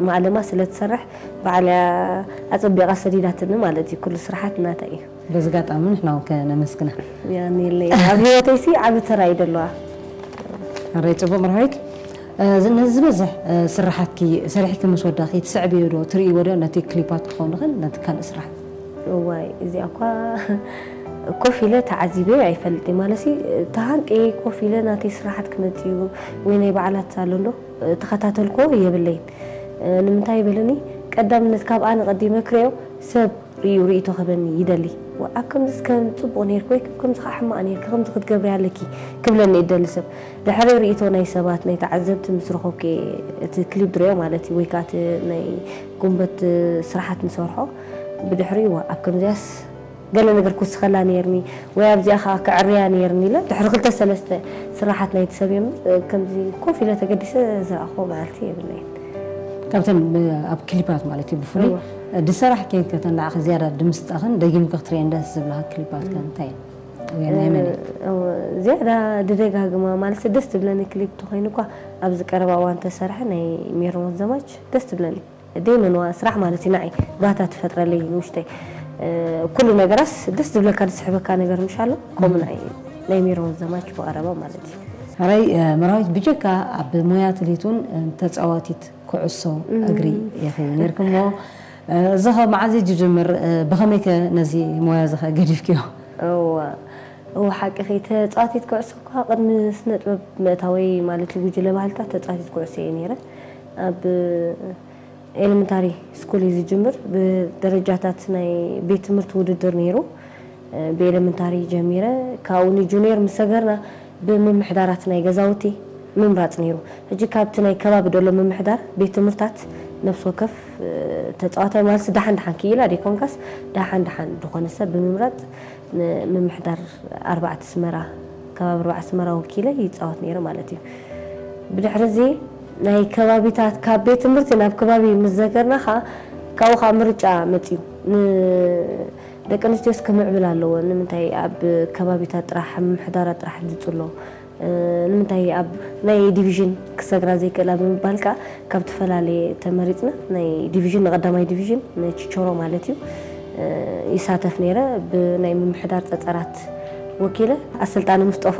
ማዕለማ ስለ ትሰርሕ ባዕላ ኣጸቢቓ ሰዲዳትኒ ማለት እዩ። ኩሉ ስራሓት ናታ እዩ። በዚ ኣጋጣሚ ንሕና እውን ከነመስግና። ያኒለይ ኣብ ህይወተይሲ ዓቢ ተራ እዩ ዘለዋ። ኣረይ ጽቡቕ መርሃዊት። ነዚ ዝበዝሕ ስራሓትኪ ሰሪሕኪ ምስ ወዳእኪ ትስዕብዮ ዶ ትርእይዎ ዶ ነቲ ክሊፓት ክኸውን ይኽእል ነቲ ካልእ ስራሕ? እዋይ እዚኣ እኳ ኮፍ ኢለ ተዓዚበ ኣይፈልጥን። ማለትሲ ተሃንቀ ኮፍ ኢለ ናተይ ስራሓት ክመጽእ እዩ ወይ ናይ በዓላት ኣሎ እንዶ ተኸታተልኮ የብለይን። ንምንታይ ይበለኒ ቀዳምነት ካብ ኣነ ቀዲመ ክርእዮ ሰብ እዩ ርእይቶ ክህበኒ ይደሊ። ኣብ ከምዚ ከም ጽቡቕ ነርኪ ወይ ከምዚ ከዓ ሕማቕ ነርኪ ከምዚ ክትገብሪ ኣለኪ ክብለኒ ይደሊ ሰብ። ድሕሪ ርእይቶ ናይ ሰባት ናይ ተዓዘብቲ ምስ ረኸብኩ እቲ ክሊፕ ድረዮ ማለት እዩ ወይ ከዓ እቲ ናይ ጉንበት ስራሓት ንሰርሖ ብድሕሪኡ ዋ ኣብ ከምዚያስ ገለ ነገር ክውስኸላ ነይርኒ ወይ ኣብዚኣ ከዓ ክዕርያ ነይርኒ ኢለ ድሕሪ ክልተ ሰለስተ ስራሓት ናይቲ ሰብ እዮም ከምዚ ኮፍ ኢለ ተገዲሰ ዝረኣኹዎ መዓልቲ የብለይን። ካብተን ኣብ ክሊፓት ማለት እዩ ብፍሉይ ድሰራሕ ኬን ከተን ንዓኺ ዝያዳ ድምስጣኽን ደጊምኪ ክትርእየን ደስ ዝብላኻ ክሊፓት ከ እንታይ እየን? ወይ ናይ መን እየን? ዝያዳ ድደጋግማ ማለት ደስ ትብለኒ ክሊፕ ተኾይኑ እኳ ኣብዚ ቀረባ እዋን ተሰርሐ ናይ ሜሮን ወዘማች ደስ ትብለኒ። ደይመንዋ ስራሕ ማለት እዩ ንዓይ ባታ ትፈጥረለይ ንውሽተይ ኩሉ ነገራስ ደስ ዝብለካ ዝስሕበካ ነገር ምሽ ኣሎ ከምኡ ንዓይ ናይ ሜሮን ዘማች ብቐረባ ማለት እዩ። ሕራይ መራዊት ብጀካ ኣብ ሞያ ትልሂት እውን ተፃዋቲት ኩዕሶ እግሪ ኢኺ ነርኪ እሞ እዚ ኸ መዓዝ እዩ ዝጅምር? ብኸመይ ከ ነዚ ሞያ እዚ ኸ ገዲፍክዮ? እዋ እዋ ሓቂ ኸ ተፃዋቲት ኩዕሶ እኳ ቅድሚ ስነ ጥበብ ምእታወይ ማለት እዩ ጉጅለ ባህልታት ተፃዋቲት ኩዕሶ እየ ነይረ። ኣብ ኤለመንታሪ ስኩል እዩ ዝጅምር። ብደረጃታት ናይ ቤት ትምህርቲ ውድድር ነይሩ። ብኤለመንታሪ ጀሚረ ካብኡ ንጁኒየር ምስ ሰገርና ብምምሕዳራት ናይ ገዛውቲ ምምራፅ ነይሩ። ሕጂ ካብቲ ናይ ከባቢ ደሎ ምምሕዳር ቤት ትምህርታት ነፍሲ ወከፍ ተፃዋታይ ማለት ደሓን ደሓን ክኢላ ደይኮንካስ ደሓን ደሓን ዝኾነ ሰብ ብምምራፅ ንምምሕዳር ኣርባዕተ ኣስመራ ከባቢ ኣርባዕተ ኣስመራ ወኪለ ይፃወት ነይረ ማለት እዩ። ብድሕሪ እዚ ናይ ከባቢታት ካብ ቤት ትምህርቲ ናብ ከባቢ ምስ ዘገርና ከዓ ካብኡ ከዓ ምርጫ መፅዩ። ንደቂ ኣንስትዮስ ክምዕብል ኣለዎ ንምንታይ ኣብ ከባቢታት ጥራሕ ምምሕዳራት ጥራሕ ዝፅሎ ንምንታይ ኣብ ናይ ዲቪዥን ክሰግራ ዘይክእላ ብምባል ከዓ ካብ ትፈላለየ ተመሪፅና ናይ ዲቪዥን ንቀዳማይ ዲቪዥን ንችቾሮ ማለት እዩ ይሳተፍ ነይረ። ብናይ ምምሕዳር ፀፀራት ወኪለ ኣሰልጣኒ ምስጦፋ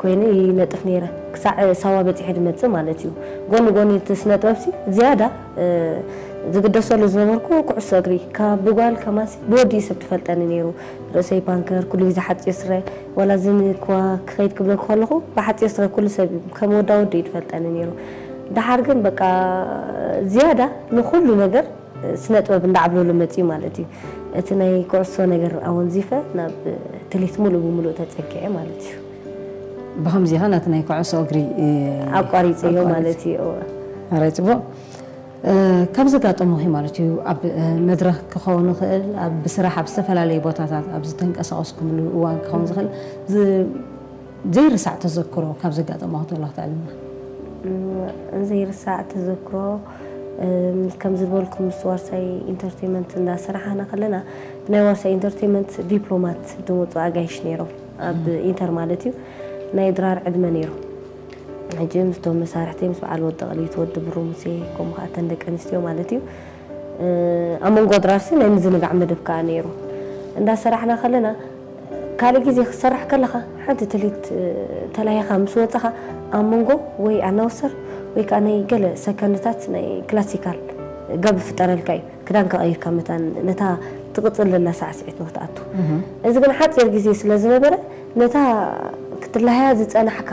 ኮይነ ይነጥፍ ነይረ ክሳዕ ሳዋ በፂሐ ድመፅእ ማለት እዩ። ጎኒ ጎኒ እቲ ስነ ጥበብሲ ዝያዳ ዝግደሰሉ ዝነበርኩ ኩዕሶ እግሪ ካብ ብጓል ከማሲ ብወዲ ሰብ ትፈልጠኒ ነይሩ። ርእሰይ ፓንከር ኩሉ ግዜ ሓፂር ስረ ዋላ ዝን እኳ ክኸይድ ክብለኩ ከለኹ ብሓፂር ስረ ኩሉ ሰብ ከም ወዳ ወዲ እዩ ትፈልጠኒ ነይሩ። ደሓር ግን በቃ ዝያዳ ንኩሉ ነገር ስነ ጥበብ እንዳዓብለሉ መፅዩ ማለት እዩ። እቲ ናይ ኩዕሶ ነገር ኣወንዚፈ ናብ ትልሂት ሙሉእ ብምሉእ ተፀጊዐ ማለት እዩ። ብኸምዚ ኸ ናቲ ናይ ኩዕሶ እግሪ ኣቋሪፀዮ ማለት እዩ። ኣረ ፅቡቕ። ካብ ዘጋጠሙኺ ማለት እዩ ኣብ መድረኽ ክኸውን ይኽእል ኣብ ብስራሕ ኣብ ዝተፈላለዩ ቦታታት ኣብ ዝተንቀሳቐስኩምሉ እዋን ክኸውን ዝኽእል ዘይርሳዕ ተዘክሮ ካብ ዘጋጠመ ክትብላ ክትዕልልና? ዘይርሳዕ ተዘክሮ ከም ዝበልኩ ምስ ዋርሳይ ኢንተርቴንመንት እንዳሰራሓና ከለና ብናይ ዋርሳይ ኢንተርቴንመንት ዲፕሎማት ዝመፁ ኣጋይሽ ነይሮም ኣብ ኢንተር ማለት እዩ ናይ ድራር ዕድመ ነይሩ። ሕጂ ምስቶም መሳርሕተይ ምስ በዓል ወዲ ቅሊት ወዲ ብሩ ሙሴ ከምኡ ከዓ እተን ደቂ ኣንስትዮ ማለት እዩ ኣብ መንጎ ድራርሲ ናይ ምዝንጋዕ መደብ ከዓ ነይሩ። እንዳሰራሕና ከለና ካልእ ግዜ ክትሰርሕ ከለኻ ሓንቲ ትልሂት ተላሂኻ ምስ ወፀኻ ኣብ መንጎ ወይ ኣናውሰር ወይ ከዓ ናይ ገለ ሰከንድታት ናይ ክላሲካል ጋብ ይፍጠረልካ እዩ። ክዳን ከቐይርካ መታን ነታ ትቕፅል ዘላ ሳዕስዒት ንክትኣቱ እዚ ግን ሓፂር ግዜ ስለ ዝነበረ ነታ ክትላሃያ ዝፀናሕካ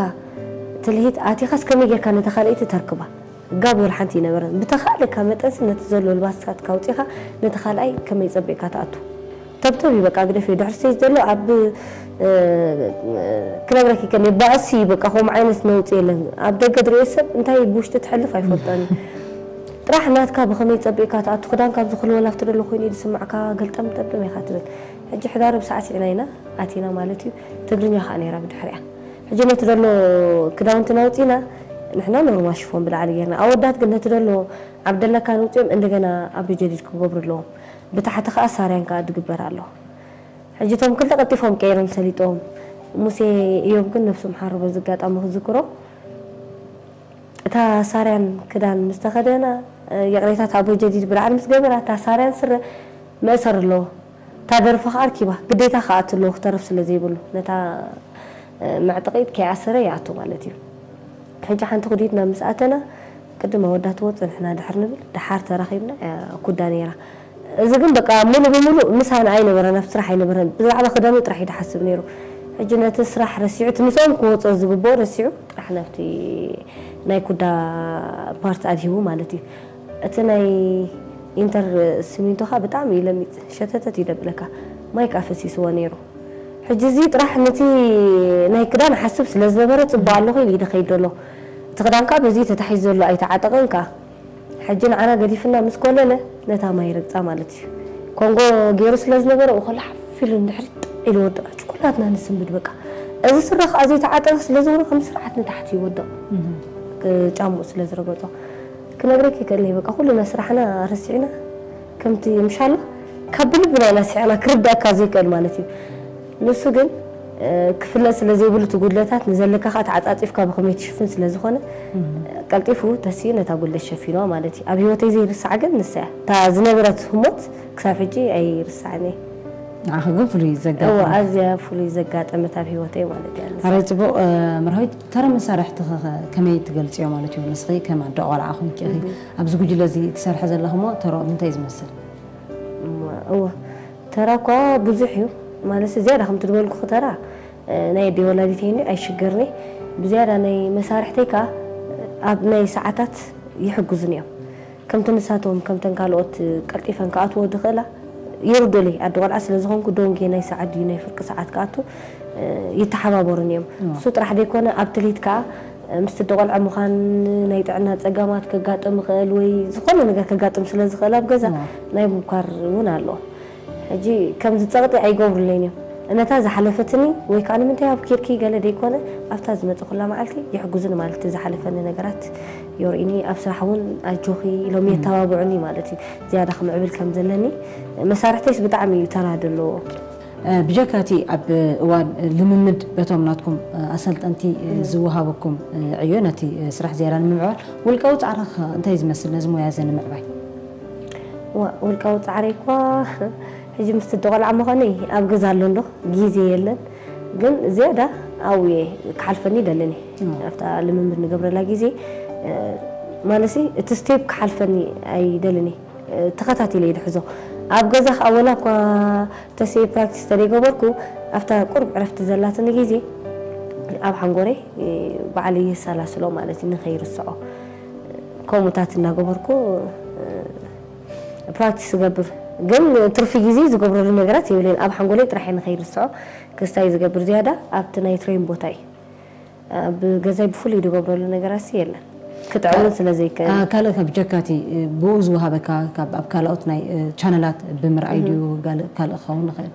ትልሂት ኣቲኻስ ከመይ ጌርካ ነታ ካልኣይቲ ተርክባ? ጋብ ወላ ሓንቲ ይነበረን። ብተኻእለካ መጠንሲ ነቲ ዘሎ ልባስካትካ ኣውፂእኻ ነቲ ካልኣይ ከመይ ፀቢቕካ ትኣቱ? ተብተብ እዩ በቃ ግደፍ እዩ ድሕሪ ስቴጅ ዘሎ ኣብ ክነግረኪ ከኒ ባእሲ በቃ ከምኡ ዓይነት ነውፂ የለን። ኣብ ደገ ድሪኦ ሰብ እንታይ ብውሽጢ ትሕልፍ ኣይፈልጦን እዩ። ጥራሕ ናትካ ብኸመይ ፀቢቕካ ትኣቱ ክዳንካ ኣብዚ ክልወላፍ ትደሎ ኮይኑ እዩ ዝስማዕካ ገልጠም ጠብም ኢኻ ትብል። ሕጂ ሕዳር ብሳዕሲዕና ኢና ኣቲና ማለት እዩ። ትግርኛ ከዓ ነይራ ብድሕሪኣ ሕጂ ነቲ ዘሎ ክዳውንትና ኣውጺእና ንሕና ኖርማል ሽፎን ብላዕሊ ጌርና። ኣወዳት ግን ነቲ ዘሎ ኣብ ደለካ ንውጽኦም እንደገና ኣብ ጀዲድ ክገብሩ ኣለዎም። ብታሕቲ ከኣ ሳርያን ከኣ ድግበር ኣሎ። ሕጂ እቶም ክልተ ቀልጢፎም ቀይሮም ሰሊጦም። ሙሴ እዮም ግን ነብሶም ሓሩ በዚ ኣጋጣሚ ክዝክሮ። እታ ሳርያን ክዳን ምስ ተኸደና፣ እ፣ ይቕሬታ፣ እታ ኣቦ ጀዲድ ብላዕሊ ምስ ገበራ፣ እታ ሳርያን ስረ መእሰር ኣለዎ። እታ ደርፊ ከኣ ኣርኪባ፣ ግዴታ ክኣቱ ኣለዎ ክተርፍ ስለ ዘይብሉ። ነታ፣ እ፣ መዕጠቒት ከይኣሰረ ይኣቱ ማለት እዩ። ሕጂ ሓንቲ ኩዲትና ምስ ኣተና፣ ቅድም ኣወዳት ወጽ ንሕና ድሕር ንብል፣ ደሓር ተራኺብና፣ እያ ኩዳ ነይራ። እዚ ግን በቃ ሙሉ ብሙሉ ምሳና ኣይነበረን፣ ኣብ ስራሕ ኣይነበረን። ብዛዕባ ክዳኑ ጥራሕ እዩ ድሓስብ ነይሩ። ሕጂ ነቲ ስራሕ ረሲዑ፣ እቲ ምስኦም ክወጾ ዝግብኦ ረሲዑ፣ ጥራሕ ናብቲ ናይ ኩዳ ፓርት ኣድሂቡ ማለት እዩ። እቲ ናይ ኢንተር ሲሚንቶ ኸኣ ብጣዕሚ እዩ ለሚጽ፣ ሸተተት እዩ ደብለካ። ማይ ከኣ ፈሲስዎ ነይሩ። ሕጂ እዚ ጥራሕ ነቲ ናይ ክዳን ሓስብ ስለ ዝነበረ፣ ጽቡቕ ኣለኹ ኢሉ እዩ ደኸይድ ዘሎ። እቲ ክዳን ከኣ በዚ ተታሒዙ ዘሎ ኣይተዓጠቐን ከኣ። ሕጂ ንዓና ገዲፍና ምስ ኮለለ፣ ነታ ማይ ረግጻ ማለት እዩ። ኮንጎ ገይሩ ስለ ዝነበረ፣ ብኸሉ ሓፍ ኢሉ ንድሕሪት ኢሉ ወደቐ። ሕጂ ኩላትና ንስንብድ በቃ። እዚ ስረ ከኣ ዘይተዓጠቐ ስለ ዝኾነ፣ ከም ስርዓት ንታሕቲ ይወድቕ። ጫምኡ ስለ ዝረገጾ። ክነግረኪ ይክእል እየ፣ በቃ ኩልና ስራሕና ረሲዕና፣ ከምቲ ምሻሎ ካብ ብልብና ኢና ስሒቕና፣ ክርዳእካ ዘይክእል ማለት እዩ። ንሱ ግን፣ እ፣ ክፍለጥ ስለ ዘይብሉ እቲ ጉድለታት፣ ንዘለካ ከኣ ተዓጻጺፍካ ብኸመይ ትሽፍን ስለ ዝኾነ፣ ቀልጢፉ ተሲኡ ነታ ጉድለት ሸፊንዋ ማለት እዩ። ኣብ ህይወተይ ዘይርሳዕ ግን ንሳ እያ። እታ ዝነበረት ህሞት ክሳብ ሕጂ ኣይርሳዕን እየ። ንዓኺ ግን ፍሉይ እወ፣ ዘጋጠመ። ኣዝያ ፍሉይ ዘጋጠመት ኣብ ህይወተይ ማለት እያ ንሳ። ኣረ ጽቡቕ፣ እ፣ መርሃዊት፣ ተራ መሳርሕትኺ ኸ ከመይ ትገልጽዮ ማለት እዩ? ንስኺ ከም ኣደ ቆልዓ ኮንኪ ኢኺ እህ። ኣብዚ ጉጅለ እዚ ትሰርሒ ዘለኺ እሞ ተራኦም እንታይ ዝመስል? እሞ፣ እወ፣ ተራ እኳ ብዙሕ እዩ። ማለት ዝያዳ ከምቲ ዝበልኩኺ ተራ፣ እ፣ ናይ ኣደይ ወላዲተይ እንድዩ ኣይሽገርኒ። ብዝያዳ ናይ መሳርሕተይ ከኣ ኣብ ናይ ሰዓታት ይሕግዙኒ እዮም። ከምቲ ንሳቶም፣ ከምተን ካልኦት ቀልጢፈን ክኣትዎ ዝኽእላ ይርዱለይ። ኣደ ቆልዓ ስለ ዝኾንኩ፣ ዶንጌ ናይ ሰዓት ድዩ ናይ ፍርቂ ሰዓት ክኣቱ፣ እ፣ ይተሓባበሩኒ እዮም። እዎ። እሱ ጥራሕ ዘይኮነ፣ ኣብቲ ሌት ከኣ፣ እ፣ ምስቲ ኣደ ቆልዓ ምዃን፣ ናይ ጥዕና ጸገማት ከጋጥም ይኽእል ወይ ዝኾነ ነገር ከጋጥም ስለ ዝኽእል ኣብ ገዛ እዎ። ናይ ምብኳር እውን ኣሎ። ሕጂ ከምዚ ጸቕጢ ኣይገብሩለይን እዮም። ነታ ዝሓለፈትኒ ወይ ከኣ ንምንታይ ኣብ ኬድኪ ገለ ደይኮነ፣ ኣብታ ዝመጽእ ኩላ መዓልቲ ይሕግዙኒ ማለት እዩ። ዝሓለፈኒ ነገራት የርእዩኒ፣ ኣብ ስራሕ እውን ኣጆኺ ኢሎም እም። የተባብዑኒ ማለት እዩ። ዝያዳ ክምዕብል ከም ዘለኒ መሳርሕተይስ ብጣዕሚ እዩ ተራ ዘለዎ። እ፣ ብጀካ እቲ ኣብ እዋን ልምምድ በቶም ናትኩም፣ እ፣ ኣሰልጠንቲ፣ እ፣ እም። ዝወሃበኩም፣ እ፣ ዕዮ ነቲ፣ እ፣ ስራሕ ዝያዳ ንምምዕባል ውልቃዊ ጻዕርኺ እንታይ ዝመስል ነዚ ሞያ እዚ ንምዕባይ? ዋ፣ ውልቃዊ ጻዕረይ እኳ ሕጂ ምስቲ ኣደ ቆልዓ ምዃነይ ኣብ ገዛ ኣሎ እንዶ ግዜ የለን። ግን ዝያዳ ኣብኡ እየ ክሓልፈኒ ይደልን እየ። እዎ። ኣብታ ልምምድ ንገብረላ ግዜ፣ እ፣ ማለትሲ እቲ ስቴፕ ክሓልፈኒ ኣይደልን እየ። እ፣ ተኸታቲለ እየ ዝሕዞ። ኣብ ገዛ ከኣ ወላ እኳ ተስየ ፕራክቲስ ተደይገበርኩ፣ ኣብታ ቁሩብ ዕረፍቲ ዘላትኒ ግዜ ኣብ ሓንጎረይ፣ እ፣ ባዕለይ የሰላስሎ ማለት እዩ፣ ንኸይርስዖ። ከምኡታት እናገበርኩ፣ እ፣ ፕራክቲስ እገብር። ግን ትርፊ ግዜ ዝገብረሉ ነገራት የብለይን። ኣብ ሓንጎለይ ጥራሕ እየ ንኸይርስዖ ክስታይ ዝገብር። ዝያዳ ኣብቲ ናይ ትሬን ቦታ እዩ። ኣብ ገዛይ ብፍሉይ ዝገብረሉ ነገራት የለን። ክጥዕምን ስለ ዘይክእል። ካ-፣ ካልእ ካብ ጀካቲ፣ እ፣ ብኡ ዝወሃበካ ካብ ኣብ ካልኦት ናይ፣ እ፣ ቻነላት ብምርኣይ እህ። ድዩ ጋል-፣ ካልእ ክኸውን ይኽእል?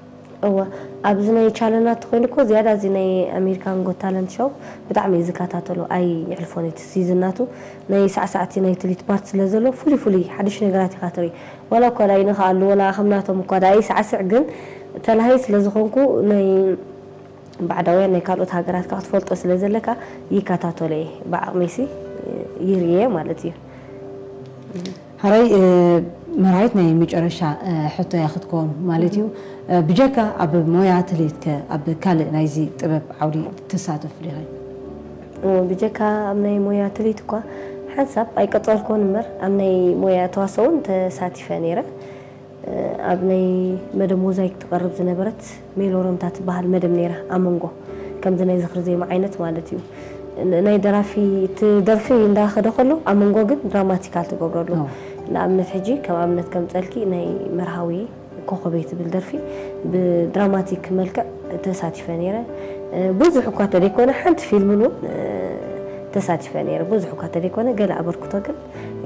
እወ፣ ኣብዚ ናይ ቻለናት ኮይኑ እኮ ዝያዳ እዚ ናይ ኣሜሪካን ጎት ታለንት ሾው ብጣዕሚ እየ ዝከታተሎ፣ ኣይሕልፎን እቲ ሲዝን ናቱ። ናይ ሳዕሳዕቲ ናይ ትሊት ፓርት ስለ ዘሎ ፍሉይ ፍሉይ ሓድሽ ነገራት ኢኻ ትርኢ። ዋላ እኳ ዳኣ ይንኽኣሉ፣ ዋላ ከም ናቶም እኳ ዳኣ ይሳዕስዕ፣ ግን ተላሃይ ስለ ዝኾንኩ ናይ ባዕዳውያን ናይ ካልኦት ሃገራት ከኣ ክትፈልጦ ስለ ዘለካ ይከታተሎ እየ። ብዓቕመይሲ ይርእየ ማለት እዩ። ሕራይ፣ እ፣ መርሃዊት ናይ መጨረሻ፣ እ፣ ሕቶያ ክትከውን ማለት እዩ። እ፣ ብጀካ ኣብ ሞያ ትልሂትከ ኣብ ካልእ ናይዚ ጥበብ ዓውዲ ትሳተፍ ዲኺ? እ፣ ብጀካ ኣብ ናይ ሞያ ትልሂት እኳ ሓንሳብ ኣይቀጸልኩዎን እምበር ኣብ ናይ ሞያ ተዋስኦ እውን ተሳቲፈ ነይረ። እ፣ ኣብ ናይ መደብ ሞዛይክ ትቐርብ ዝነበረት ሜሎረምታ ትበሃል መደብ ነይራ፣ ኣመንጎ። ከምዚ ናይ ዝኽሪ ዜማ ዓይነት ማለት እዩ። ን-፣ ናይ ደራፊ፣ እቲ ደርፊ እንዳኸደ ከሎ ኣመንጎ ግን ድራማቲካል ትገብረሉ። ኣዎ። ንኣብነት ሕጂ ከም ኣብነት ከምጸልኪ ናይ መርሃዊ ኮኸበይ ትብል ደርፊ ብድራማቲክ መልክዕ ተሳቲፈ ነይረ። እ፣ ብዙሕ እኳ ተደይኮነ ሓንቲ ፊልምን እውን፣ እ፣ ተሳቲፈ ነይረ። ብዙሕ እኳ ተደይኮነ ገለ ኣበርክቶ ግን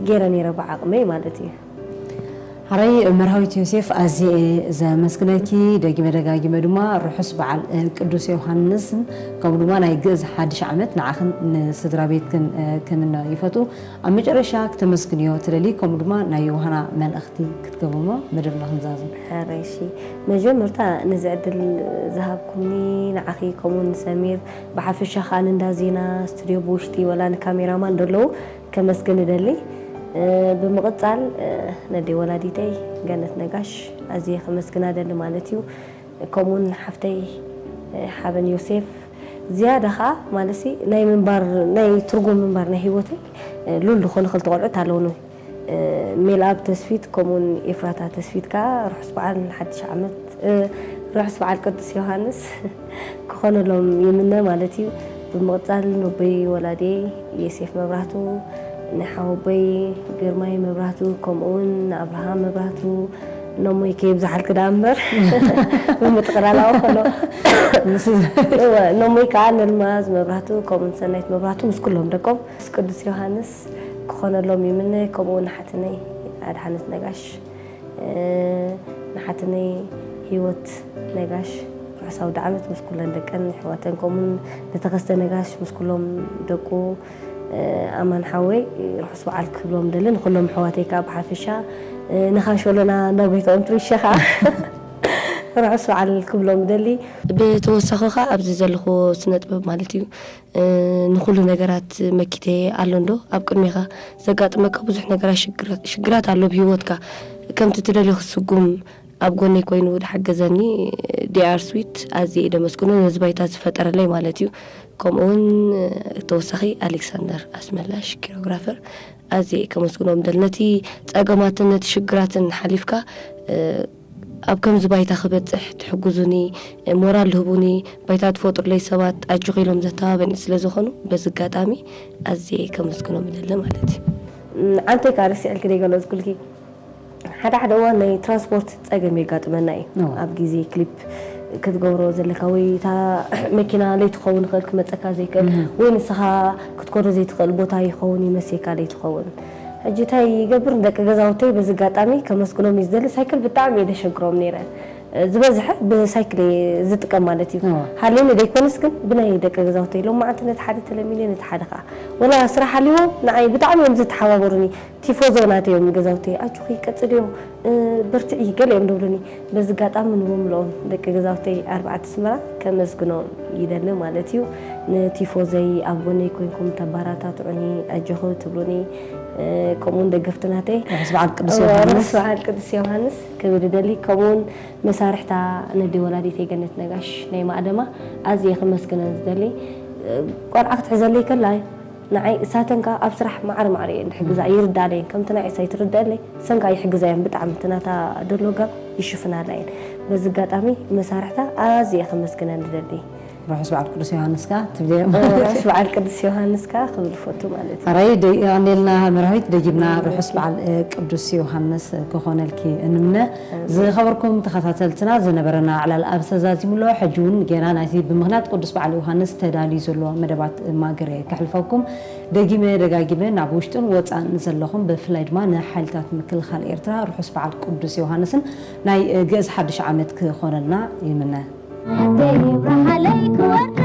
ገይረ ነይረ ብዓቕመይ ማለት እዩ። ሕራይ መርሃዊት ዮሴፍ፣ ኣዝየ እየ ዘመስግነኪ። ደጊመ ደጋጊመ ድማ ርሑስ በዓል፣ እ፣ ቅዱስ ዮሃንስን ከምኡ ድማ ናይ ግእዝ ሓድሽ ዓመት ንዓኽን ንስድራ ቤትክን፣ እ፣ ክምነ ይፈቱ። ኣብ መጨረሻ ክተመስግንዮ ትደሊ፣ ከምኡ ድማ ናይ ዮሃና መልእኽቲ ክትገብርሞ መደብና ክንዛዝም። ሕራይ፣ እሺ። መጀመርታ ነዚ ዕድል ዝሃብኩምኒ ንዓኺ ከምኡ ንሰሚር፣ ብሓፈሻ ኸኣ ንእንዳ ዜና ስቱድዮ ብውሽጢ ወላ ንካሜራማን ዘለዉ ከመስግን እደሊ። እ፣ ብምቕጻል፣ እ፣ ነደይ ወላዲተይ ገነት ነጋሽ ኣዝየ ከመስግና እደሊ ማለት እዩ። ከምኡውን ሓፍተይ፣ እ፣ ሓበን ዮሴፍ ዝያዳ ኸኣ ማለትሲ ናይ ምንባር፣ ናይ ትርጉም ምንባር ናይ ህይወተይ፣ እ፣ ሉል ዝኾኑ ክልተ ቆልዑት ኣለውኒ። እ፣ ሜልኣብ ተስፊት ከምኡውን ኤፍራታ ተስፊት ከኣ ርሑስ በዓል ሓድሽ ዓመት፣ እ፣ ርሑስ በዓል ቅዱስ ዮሃንስ ክኾነሎም ይምነ ማለት እዩ። ብምቕጻል ነቦይ ወላዲየይ ዮሴፍ መብራህቱ፣ ንሓወቦይ ግርማይ መብራህቱ፣ ከምኡውን ንኣብርሃም መብራህቱ፣ ነሞይ ከየብዝሓልኪ ደኣ እምበር፣ ብምጥቕላላዊ ከሎ። እወ፣ ነሞይ ከኣ ነልማዝ መብራህቱ፣ ከምኡውን ሰናይት መብራህቱ፣ ምስ ኩሎም ደቆም፣ ምስ ቅዱስ ዮሃንስ ክኾነሎም ይምነ፣ ከምኡውን ንሓትነይ ኣድሓነት ነጋሽ፣ እ፣ ንሓትነይ ህይወት ነጋሽ፣ ርሑስ ኣውደ ዓመት ምስ ኩለን ደቀን ኣሕዋተን፣ ከምኡውን ንተኸስተ ነጋሽ ምስ ኩሎም ደቁ፣ እ፣ ኣማን ሓወይ ርሑስ በዓል ክብሎም ደሊ፣ ንኩሎም ኣሕዋተይ ከኣ ብሓፈሻ፣ እ፣ ንኻሾሎና እንዳ ጎይትኦም ትሪሸ ከኣ ርሑስ በዓል ክብሎም ደሊ። ብተወሳኺ ከኣ ኣብዚ ዘለኹ ስነ ጥበብ ማለት እዩ፣ እ፣ ንኹሉ ነገራት መኪተ ኣሎ እንዶ ኣብ ቅድሜኻ ዘጋጥመካ ብዙሕ ነገራት ሽግራት፣ ሽግራት ኣሎ ብህይወትካ። ከምቲ ትደልዮ ክስጉም ኣብ ጎነይ ኮይኑ ዝሓገዘኒ ዲኣር ስዊት ኣዝየ እየ ደመስግኖ፣ ነዚ ባይታ ዝፈጠረለይ ማለት እዩ። ከምኡውን ተወሳኺ ኣሌክሳንደር ኣስመላሽ ኪሮግራፈር ኣዝየ እየ ከመስግኖም ደል። ነቲ ጸገማትን ነቲ ሽግራትን ሓሊፍካ፣ እ፣ ኣብ ከምዚ ባይታ ክበጽሕ ትሕግዙኒ፣ ሞራል ዝህቡኒ፣ ባይታ ትፈጥሩለይ ሰባት ኣጆኺ ኢሎም ዘተባበኒ ስለ ዝኾኑ፣ በዚ ኣጋጣሚ ኣዝየ ከመስግኖም እደሊ ማለት እዩ። ም፣ ዓንተይ ከኣ ረሲዐልኪ ደይገለጽኩልኪ። ሓደ ሓደ እዋን ናይ ትራንስፖርት ጸገም የጋጥመና እዩ። እወ። ኣብ ግዜ ክሊፕ ክትገብሮ ዘለካ ወይ እታ መኪና ለይትኸውን ይኽእል ክመጸካ ዘይክእል፣ እህ። ወይ ንስኻ ክትከዶ ዘይትኽእል ቦታ ይኸውን ይመስየካ ለይትኸውን። ሕጂ እንታይ ይገብር፣ ንደቂ ገዛውተይ በዚ ኣጋጣሚ ከመስግኖም እዩ ዝደሊ። ሳይክል ብጣዕሚ እየ ደሸግሮም ነይረ። ዝበዝሐ ብሳይክል እየ ዝጥቀም ማለት እዩ። እወ። ሃልዩኒ ደይኮነስ ግን ብናይ ደቂ ገዛውተይ ሎማዓንቲ ነቲ ሓደ ተለሚነ ነቲ ሓደ ከኣ። ወላ ስራሕ ሃልይዎም ንዓይ ብጣዕሚ እዮም ዝተሓባበሩኒ። ቲፎዞ ናተይ እዮም ገዛውተይ። ኣጆኺ ቀጽልዮ፣ እ፣ በርትዒ ገለ እዮም ዝብሉኒ። በዚ ኣጋጣሚ ንብምልኦም ደቂ ገዛውተይ ኣርባዕተ ኣስመራ ከመስግኖም ይደሊ ማለት እዩ። ንቲፎዘይ ኣብ ጎነይ ኮይንኩም ተባራታትዑኒ፣ ኣጆኺ ትብሉኒ፣ እ፣ ከምኡውን ደገፍቲ ናተይ። ርሑስ በዓል ቅዱስ እወ፣ ዮሃንስ። ርሑስ በዓል ቅዱስ ዮሃንስ ክብል እደሊ። ከምኡውን መሳርሕታ ነደይ ወላዲተይ ገነት ነጋሽ ናይ ማእደማ ኣዝየ ከመስግነን ዝደሊ። እ፣ ቆልዓ ክትሕዘለይ ከላ ንዓይ እሳተን ከኣ ኣብ ስራሕ ማዕረ ማዕረ እየን ዝሕግዛ፣ ይርዳኣለየን። ከምቲ ናይ እሳይ ትርደኣለይ፣ እሰን ከኣ ይሕግዛ እየን ብጣዕሚ። እቲ ናታ ደሎ ጋብ ይሽፍናላ እየን። በዚ ኣጋጣሚ መሳርሕታ ኣዝየ ከመስግነን ዝደሊ። ርሑስ በዓል ቅዱስ ዮሃንስ ከኣ ትብልዮ። ርሑስ በዓል ቅዱስ ዮሃንስ ከኣ ክብል ፈቱ ማለት እዩ። ኣራይ፣ ደ-፣ የቐንየልና መራዊት፣ ደጊምና ርሑስ በዓል፣ እ፣ ቅዱስ ዮሃንስ ክኾነልኪ እንምነ። ዝኸበርኩም ተኸታተልትና፣ ዝነበረና ዕላል ኣብዚ ተዛዚሙ ኣሎ። ሕጂ እውን ጌና ናይቲ ብምኽንያት ቅዱስ በዓል ዮሃንስ ተዳልዩ ዘሎ መደባት ማገረ ከሕልፈኩም። ደጊመ ደጋጊመ ናብ ውሽጥን ወጻእን ዘለኹም፣ ብፍላይ ድማ ንሓይልታት ምክልኻል ኤርትራ ርሑስ በዓል ቅዱስ ዮሃንስን ናይ ግእዝ ሓድሽ ዓመት ክኾነልና ይምነ። ደይ ብርሃለይ ክወዳ